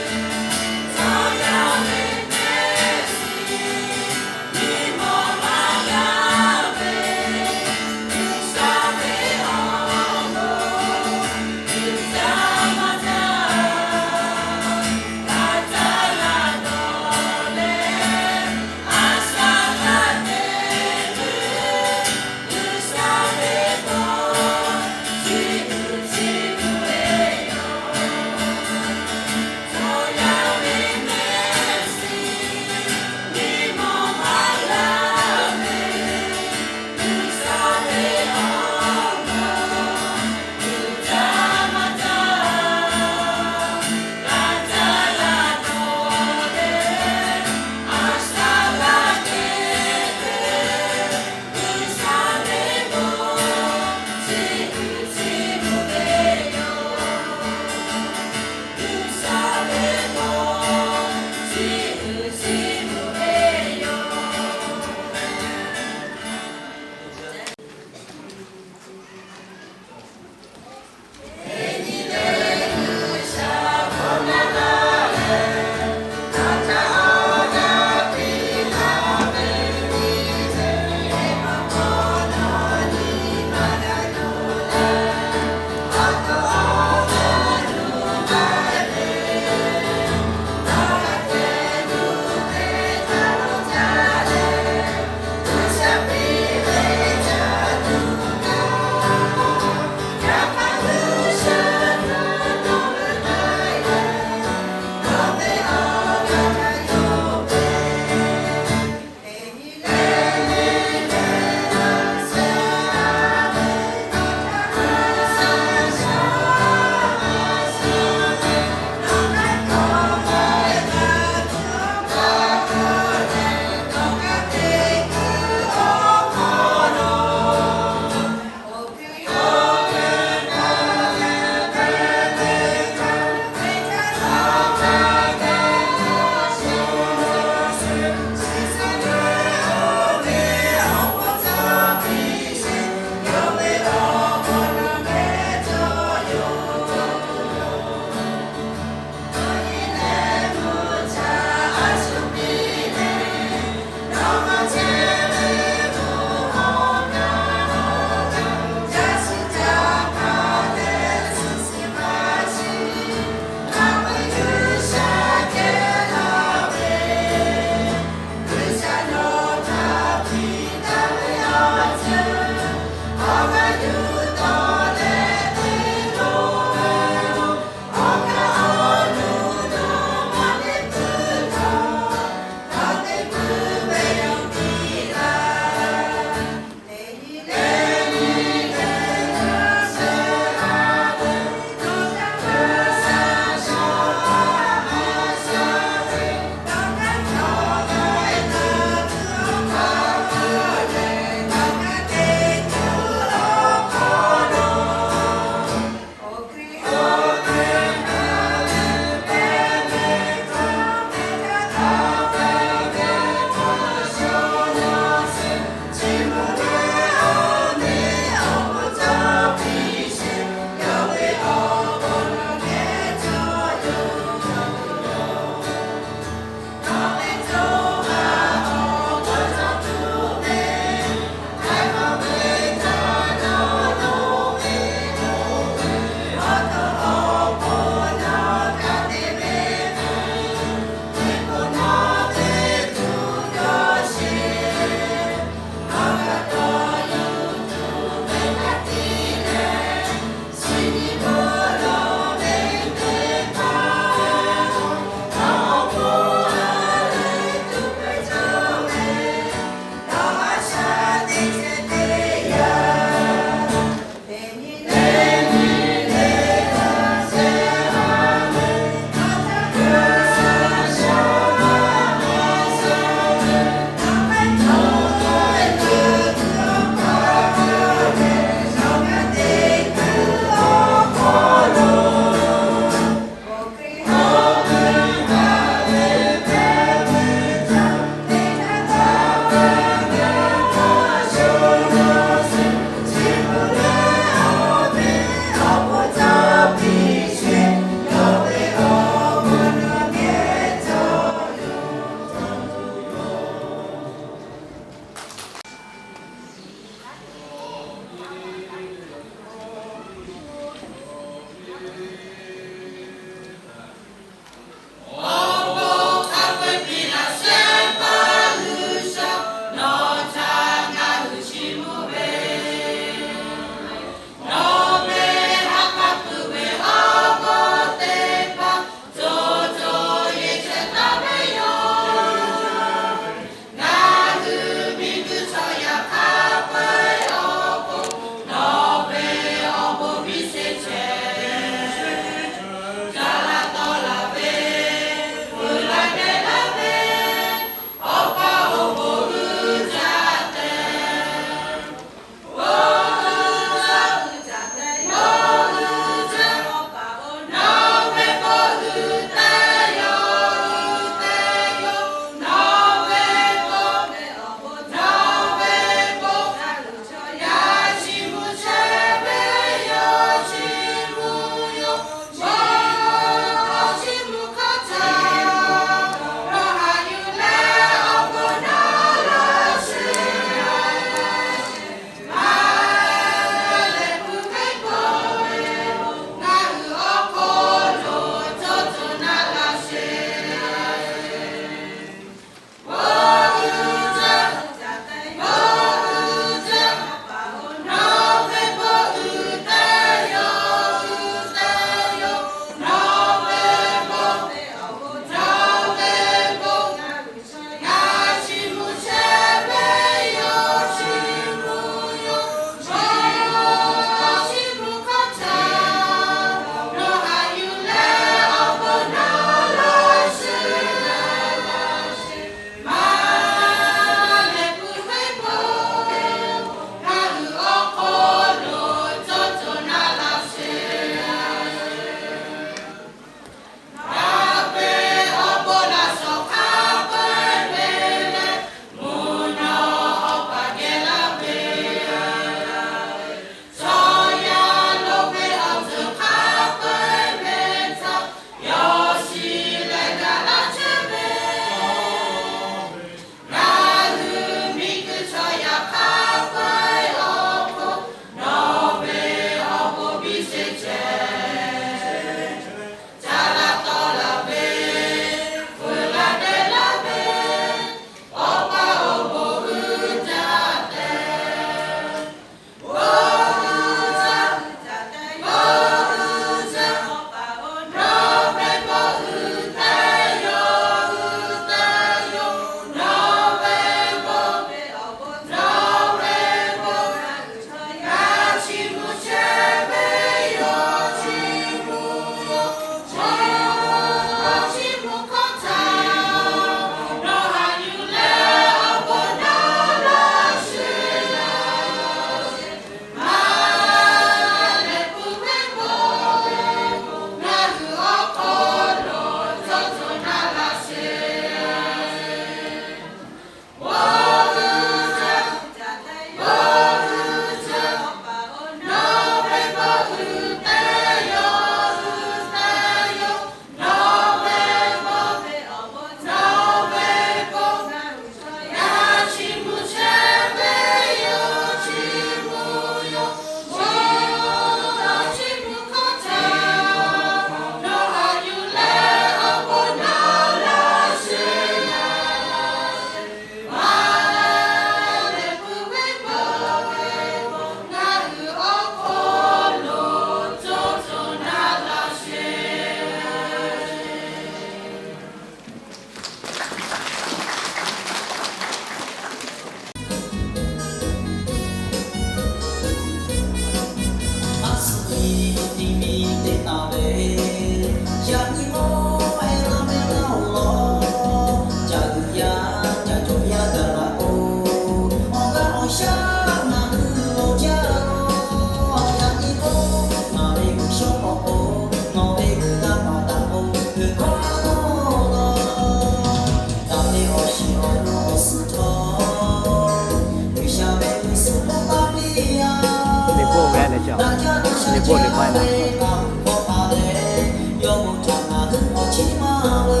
ngaˬ hui k'awꞈ chiˇ maˇ ve.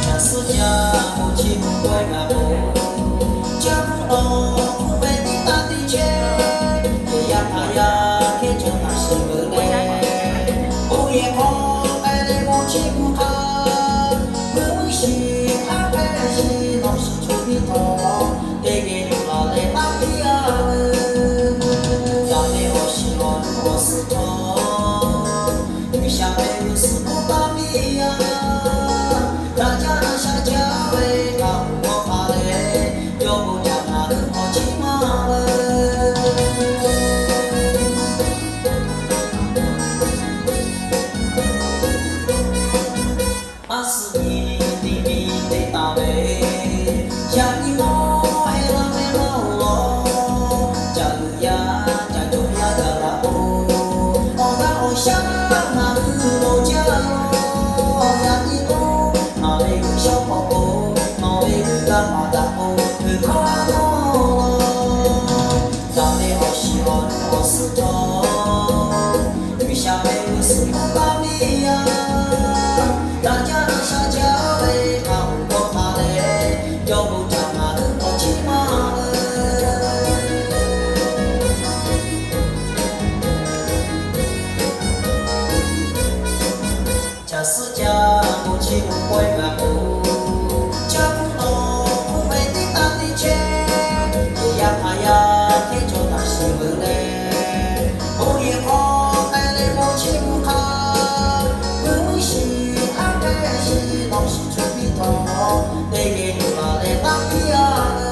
Caˬ suhˉ caˇ bon chiˇ mvuh pawehˇ g'a k'o, caˇ mvuhˇ naw hk'oˆ ve teˇ taˇ teˇ chehˇ, yehˬ yaˇ htaꞈ yaˇ hkehˉ cawˬ taˍ shiˍ veuˬ leh, bon yehˬ hk'aw k'ai leh bon chiˇ mvuh hk'a, mvuhˇ shiˍ haˉ pehˇ shiˍ nawˬ shiˍ chaw piˇ htawˇ, teˇ geh yuˬ laˬ leh taˇ piˇ-a ve. Daꞈ ve awˬ shiˍ awˬ nu awˬ suhˍ htawˇ, G'uiˬsha ve g'uˇ suhˍ hk'oˆ taˇ piˇ-a. Daꞈ jaˇ na sha jaˇ ve hk'a hawˍ hk'aw hk'a leh, yawˇ bon caꞈ ngaˬ hui k'awꞈ chiˇ maˇ ve. Maˇ suh nyi teˇ miˬ teˇ taˍ ve, yaꞈ nyi mawˇ heh laˇ mehˆ maˇ-oˬ lawˬ. Caꞈ g'uiˬ yaˇ caꞈ cawˬ yaˇ gaˬ la k'o, awˬ g'aˇ awˬ shaˉ ngaˬ hui lo jaˇ lawˬ. Yaꞈ nyi k'o, ngaˬ ve g'uiˬ shawˉ k'awꞈ k'o, nawˬ ve g'uiˬ g'a maˍ daꞈ k'o, g'uiˬ hkawˇ a nawˉ lawˬ. Daꞈ ve awˬ shiˍ awˬ nu awˬ suhˍ htawˇ, G'uiˬsha ve g'uˇ suhˍ hk'oˆ taˇ piˇ-a. Daꞈ jaˇ na sha jaˇ ve hk'a hawˍ hk'aw hk'a leh, yawˇ bon caꞈ ngaˬ hui k'awꞈ chiˇ maˇ ve. Caˬ suhˉ caˇ bon chiˇ mvuh pawehˇ g'a k'o, caˇ mvuhˇ naw hk'oˆ ve teˇ taˇ teˇ chehˇ, yehˬ yaˇ htaꞈ yaˇ hkehˉ cawˬ taˍ shiˍ veuˬ leh, bon yehˬ hk'aw k'ai leh bon chiˇ mvuh hk'a, mvuhˇ shiˍ haˉ pehˇ shiˍ nawˬ shiˍ chaw piˇ htawˇ, teˇ geh yuˬ laˬ leh taˇ piˇ-a ve.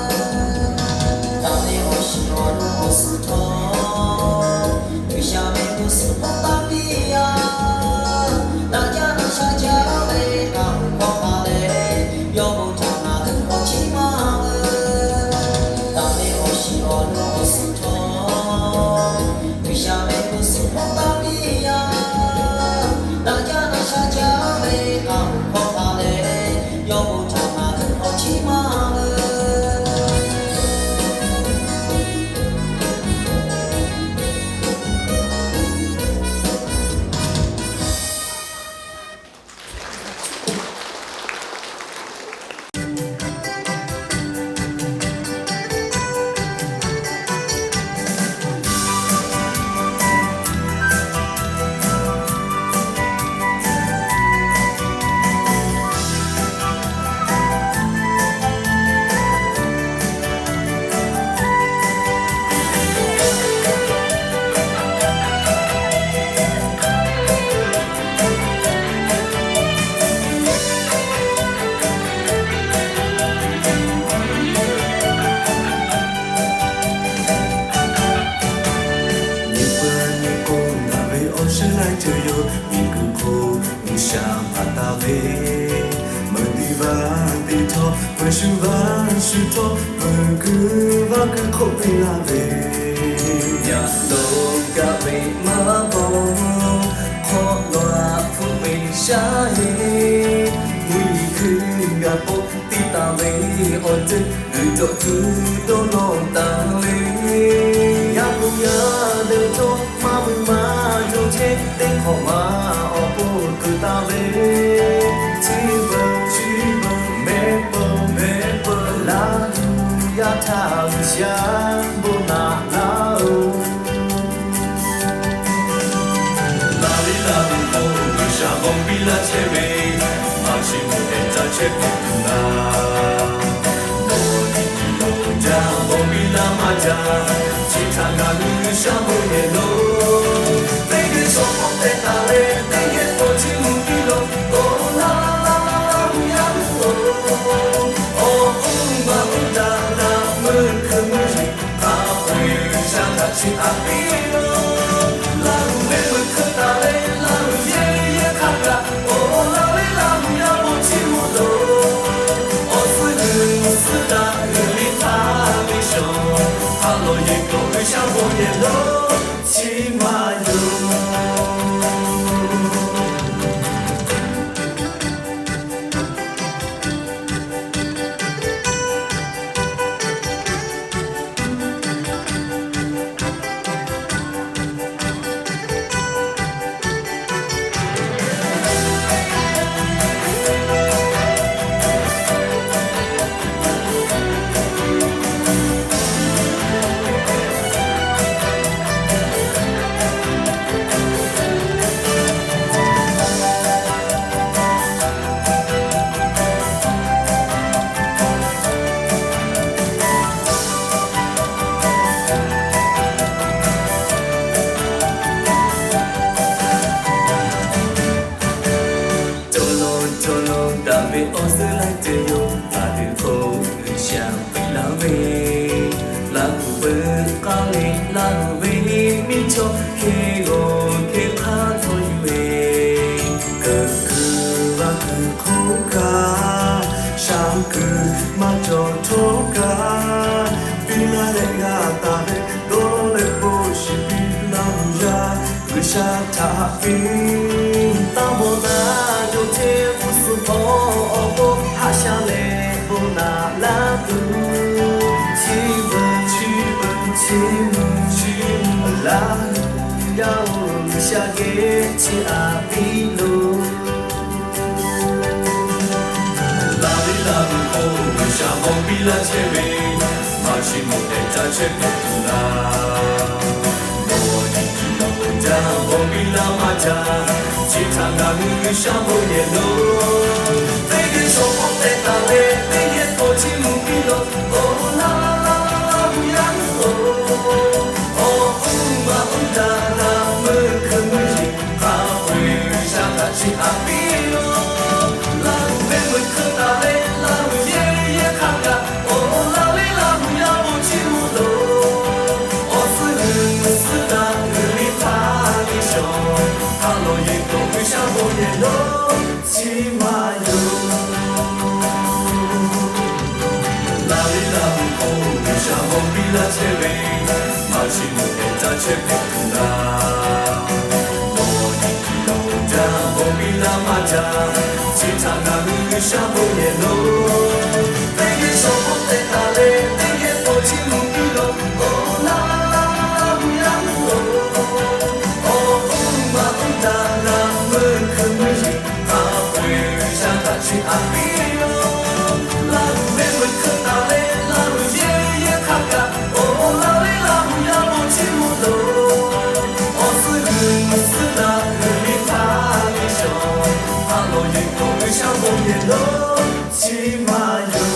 Daꞈ ve awˬ shiˍ awˬ nu awˬ suhˍ htawˇ, G'uiˬsha ve g'uˇ suhˍ hk'oˆ taˇ piˇ-a. Daꞈ jaˇ na sha jaˇ ve hk'a hawˍ hk'aw hk'a leh, yawˇ bon caꞈ ngaˬ hui k'awꞈ chiˇ maˇ ve. Daꞈ ve awˬ shiˍ awˬ nu awˬ suhˍ htawˇ, G'uiˬsha ve g'uˇ suhˍ hk'oˆ taˇ piˇ-a. Daꞈ jaˇ na sha jaˇ ve hk'a hawˍ hk'aw hk'a leh, yawˇ bon caꞈ ngaˬ hui k'awꞈ chiˇ maˇ ve. Nyi peuˬ nyi k'o, ngaˬ ve awˬ shinˉ laiˉ ceuˬ yoˬ. Miˬguiˬ hk'oˆ G'uiˬsha hpanˍ taˍ ve, meuꞈ teˇ vaˇ teˇ htawˇ, peuˬ shu vaˇ shu htawˇ, peuˬ kuiˬ vaˇ kuiˬ hk'oˆ piˇ laˇ ve, yaꞈ dawˇ gaˇ ve maˇ bawˬ, hk'awꞈ law a hpu ve shaˉ heˆ. Mvuhˇ yeˬ hkui g'a k'oˆ tiˇ taˍ ve awˬ ceuˬ g'uiˬ cawˬ tuˬ dawˇ nawˇ taˍ ve, yaˇ pu yaˇ deuˬ htawˇ maˇ mui maˇ jaw chehˇ teˇ hk'awꞈ maˇ awˬ pon kuˬ taˍ ve, chi beuꞈ chi beuꞈ mehˆ peuˬ mehˆ peuˬ laˇ tuˬ yaˇ htaꞈ G'uiˬsha bon naꞈ laˇ-oˬ. Laˇ ve laˇ ve k'o, G'uiˬsha bon piˇ laˇ chehˇ ve, maˇ chi mvuhˇ ehˍ caˇ chehˇ k'oˆ tuˬ laˇ. Nawˬ nyi tuˬ lo jaˇ, bon piˇ laˇ maˇ jaˇ, chi htaꞈ ngaˬ hui G'uiˬsha bon yehˬ lo. Teˇ geh shawˍ k'awꞈ tehꞈ taˍ leh, teˇ geh k'awꞈ chiˇ mvuh piˇ lo. Oˇ laˇ laˇ laˇ laˇ yaˇ hui-oˬ, awˬ hk'oˆ maˇ oˇ daꞈ daꞈ meuˇ hkui meuˇ yeˬ hk'a peu-eˬ G'uiˬsha htaꞈ chi hk'e piˇ lo. Laˇ hui ve meuꞈ hk'eu taˍ leh, laˇ hui yehˇ yehˇ hk'a kaꞈ, oˇ laˇ ve laˇ hui yaˇ bon chiˇ mvuh lo. Awˬ suhˉ g'uiˬ suhˉ daꞈ g'uiˬ ve hk'a ve shawˍ, hk'a lawˬ yehˬ k'awꞈ G'uiˬsha bon yehˬ lo, chi maˇ yoˬ. Awˬ suhˉ laiˉ ceuˬ yoˬ, a tuˬ hk'oˆ G'uiˬsha piˇ laˇ ve, Laˇ huˍ peuˬ k'aˇ le, Laˇ huˍ ve miˇ chaw hk'e g'awˬ hk'e hk'aˇ htawˇ yuˬ ve, kuiˬ kuiˬ vaˇ kuiˬ hk'oˆ kaꞈ, sha kuiˬ maˇ cawˬ htawˇ kaꞈ, piˇ laˇ leh g'a taˍ ve dawˇ leh k'oˆ shiˍ piˇ laˇ ve yaˇ, G'uiˬsha htaꞈ haꞈ piˇ. Taˇ bawˬ naˍ yoˬ ceˇ, g'uˇ suhˍ hpawˇ awˬ hk'oˆ haꞈ sha leh bon naˍ laˇ tuˬ, chi beuꞈ chi beuꞈ chi mvuh chi mvuh laˇ, yaˇ oˬ G'uiˬsha geh chi aꞈ piˇ loˬ. Laˇ ve Laˇ huˍ k'o, G'uiˬsha mawˬ piˇ laˇ chehˇ ve, maˇ chiˇ mvuh tehꞈ caˇ chehˇ hpehꞈ tuˬ laˇ. Mawˬ tiˉ tiˉ laˇ jaˇ, mawˬ piˇ laˇ maˇ jaˇ, chi htaꞈ ngaˬ hui G'uiˬsha bon yehˬ lo. Teˇ geh shawˍ k'oˆ tehꞈ taˍ leh, teˇ geh k'awꞈ chiˇ mvuh piˇ law. Oˬ laˇ laˇ laˇ laˇ Laˇ huˍ yaˇ hui oˬ, awˬ hkuˇ maˇ uˉ daꞈ daꞈ meuˇ hkui meuˇ yeˬ hk'a peu-eˬ G'uiˬsha htaꞈ chi aꞈ piˇ loˬ. Laˇ huˍ mehˆ meuꞈ hkeu taˍ leh, Laˇ huˍ yehˇ yehˇ hk'a gaˬ, oˬ laˇ leh Laˇ huˍ yaˇ bon chiˇ mvuh loˬ. Awˬ suhˉ g'uiˬ suhˉ daꞈ g'uiˬ liˇ hpaˇ liˇ shawˍ, hk'a lawˬ yehˬ k'o G'uiˬsha bon yehˬ lo chi maˇ yoˬ. Laˇ ve Laˇ huˍ k'o, G'uiˬsha mawˬ piˇ laˇ chehˇ ve, maˇ chiˇ mvuh tehꞈ caˇ chehˇ hpehꞈ tuˬ laˇ. Mawˬ tiˉ tiˉ laˇ jaˇ, mawˬ piˇ laˇ maˇ jaˇ, chi htaꞈ ngaˬ hui G'uiˬsha bon yehˬ lo. Teˇ geh shawˍ k'oˆ tehꞈ taˍ leh, teˇ geh k'awꞈ chiˇ mvuh piˇ law. Oˬ laˇ laˇ laˇ Laˇ huˍ yaˇ hui oˬ, awˬ hkuˇ maˇ uˉ daꞈ daꞈ meuˇ hkui meuˇ yeˬ hk'a peu-eˬ G'uiˬsha htaꞈ chi aꞈ piˇ loˬ. Laˇ huˍ mehˆ meuꞈ hkeu taˍ leh, Laˇ huˍ yehˇ yehˇ hk'a gaˬ, oˬ laˇ leh Laˇ huˍ yaˇ bon chiˇ mvuh loˬ. Awˬ suhˉ g'uiˬ suhˉ daꞈ g'uiˬ liˇ hpaˇ liˇ shawˍ, hk'a lawˬ yehˬ k'o G'uiˬsha bon yehˬ lo chi maˇ yoˬ.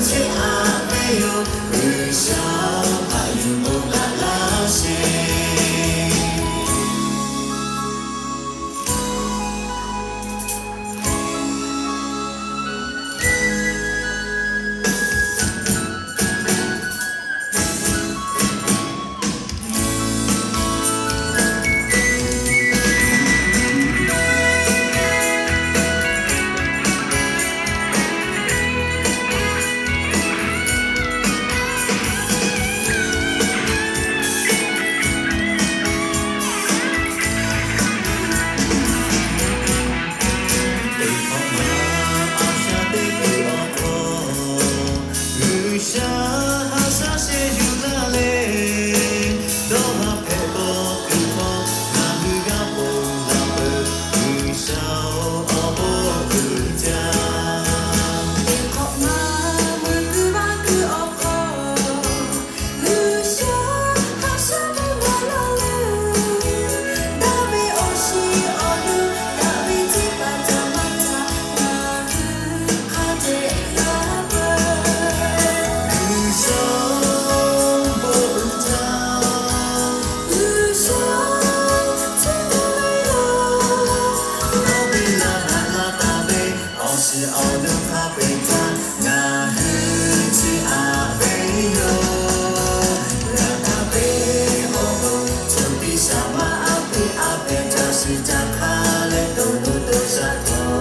Chi aꞈ ve yoˬ, G'uiˬsha haꞈ yuˬ bon daꞈ laˇ sheˍ. Teˇ hk'awꞈ ma a shaꞈ teˇ hkui awˬ hk'aw, G'uiˬsha haꞈ shaˉ sheˍ yuˬ laˇ leh, dawˇ haˍ hpehꞈ taw tuˬ hk'aw, ngaˬ hui g'a ponˬ laˬ peuˬ, G'uiˬsha-oˬ, awˬ bon uiˍ jaˇ. Teˇ hk'awꞈ ma meuꞈ kuiˬ vaˇ kuiˬ awˬ hk'aw, G'uiˬsha haꞈ shaˉ teˇ g'aˇ laˇ leh, daꞈ ve awˬ shiˍ awˬ nu daꞈ ve teˇ hpaˍ htaꞈ maˇ htaꞈ ngaˬ hui hk'a dehꞈ g'a peuˬ. G'uiˬsha bon uiˍ jaˇ, G'uiˬsha chi teˇ g'aˇ laˇ leh, daꞈ ve laˇ daꞈ laˇ taˍ ve awˬ shiˍ awˬ nu hk'a peu-eˬ htaꞈ ngaˬ hui chiˇ aꞈ ve yoˬ. G'a taˍ ve awˬ bon, co tiꞈ shaˍ ma aˉ peꞈ aˉ peꞈ, caˇ shiˍ caˇ hk'a leh to nuˇ to shaˍ htaꞈ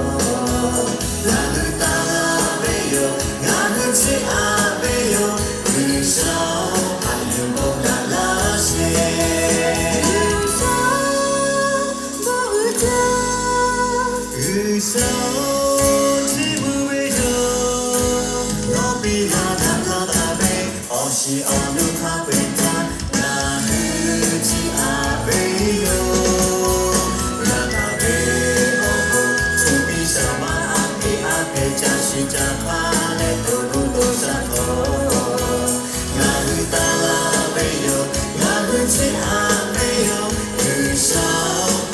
ngaˬ hui taˇ laˇ ve yoˬ. Ngaˬ hui chiˇ aꞈ ve yoˬ. G'uiˬsha haꞈ yuˬ bon daꞈ laˇ sheˍ. G'uiˬsha bon uiˍ jaˇ, G'uiˬsha-oˬ, chiˇ mvuh ve yoˬ. Nawˬ piˇ laˇ daꞈ laˇ taˍ ve awˬ shiˍ awˬ nu hk'a peu-eˬ htaꞈ ngaˬ hui chiˇ aꞈ ve yoˬ. G'a taˍ ve awˬ bon, co tiꞈ shaˍ ma aˉ peꞈ aˉ peꞈ, caˇ shiˍ caˇ hk'a leh to nuˇ to shaˍ htaꞈ ngaˬ hui taˇ laˇ ve yoˬ. Ngaˬ hui chiˇ aꞈ ve yoˬ. G'uiˬsha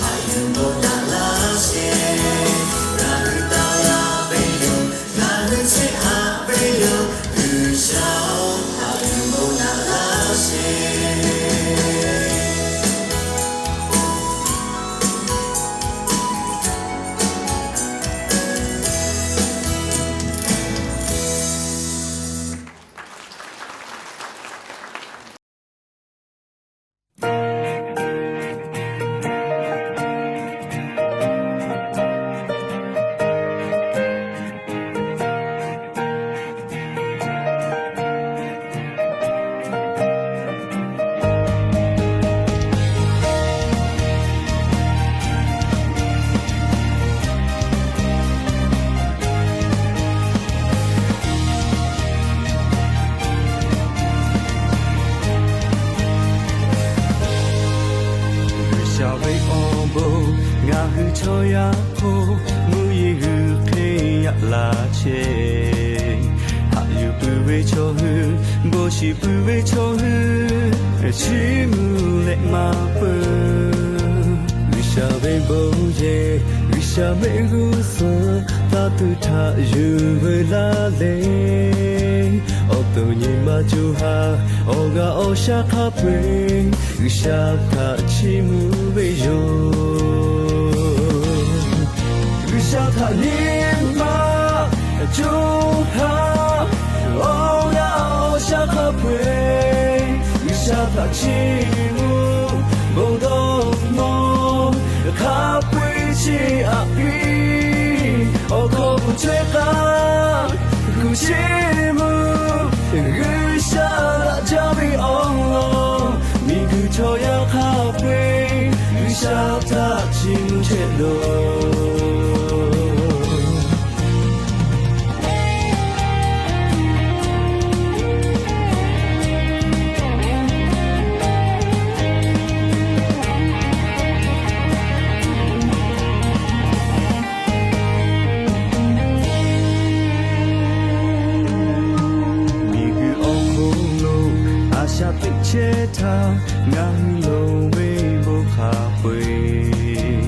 haꞈ yuˬ bon daꞈ laˇ sheˍ. Ngaˬ hui taˇ laˇ ve yoˬ. Ngaˬ hui chiˇ aꞈ ve yoˬ. G'uiˬsha haꞈ yuˬ bon daꞈ laˇ sheˍ. G'uiˬsha ve awˬ bon ngaˬ hui chaw yaˇ hk'oˆ mvuhˇ yeˬ g'uiˬ hk'e yaꞈ la chehˇ. Haꞈ yuˬ puiˉ ve chaw hui, bon shiˍ puiˉ ve chaw hui, chiˇ mvuh leh maˇ peuˬ. G'uiˬsha ve bon yehˬ, G'uiˬsha mehˆ g'uˇ suhˍ taˇ tuˬ htaꞈ yuˬ veu laˇ leh, awˬ to nyi ma co ha awˬ g'aˇ awˬ shaˉ hk'a peu-eˬ G'uiˬsha htaꞈ chiˇ mvuh ve yoˬ. G'uiˬsha htaꞈ nyi ma co ha awˬ g'aˇ awˬ shaˉ hk'a peu-eˬ G'uiˬsha htaꞈ chiˇ mvuh, bon dawˇ nawˇ hk'a peu-eˬ chiˇ aꞈ piˇ. Awˬ hk'aw k'oˬ chaweh k'aˇ kuˬ chiˇ mvuh, G'uiˬsha daꞈ jaˇ ve awˬ lawn, miˬguiˬ chaw yaˇ hk'a peu-eˬ G'uiˬsha htaꞈ chiˇ mvuh chehˇ loˬ. Miˬguiˬ awˬ hk'oˆ lo a shaꞈ teꞈ chehˇ htaˇ, ngaˬ hui loˍ ve bon hk'a peu-eˬ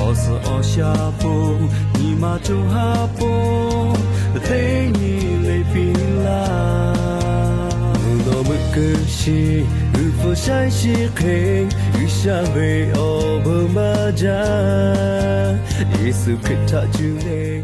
awˬ suhˍ awˬ shaˍ po, nyi ma co ha po, teˇ nyi le piˇ la Kuiˬ shiˍ g'uiˬ pfuhˍ shaiˉ shiˍ hk'e, G'uiˬsha ve awˬ bon maˇ jaˇ. Yeˍsuˆ Hkriꞈ htaꞈ cuˇ leh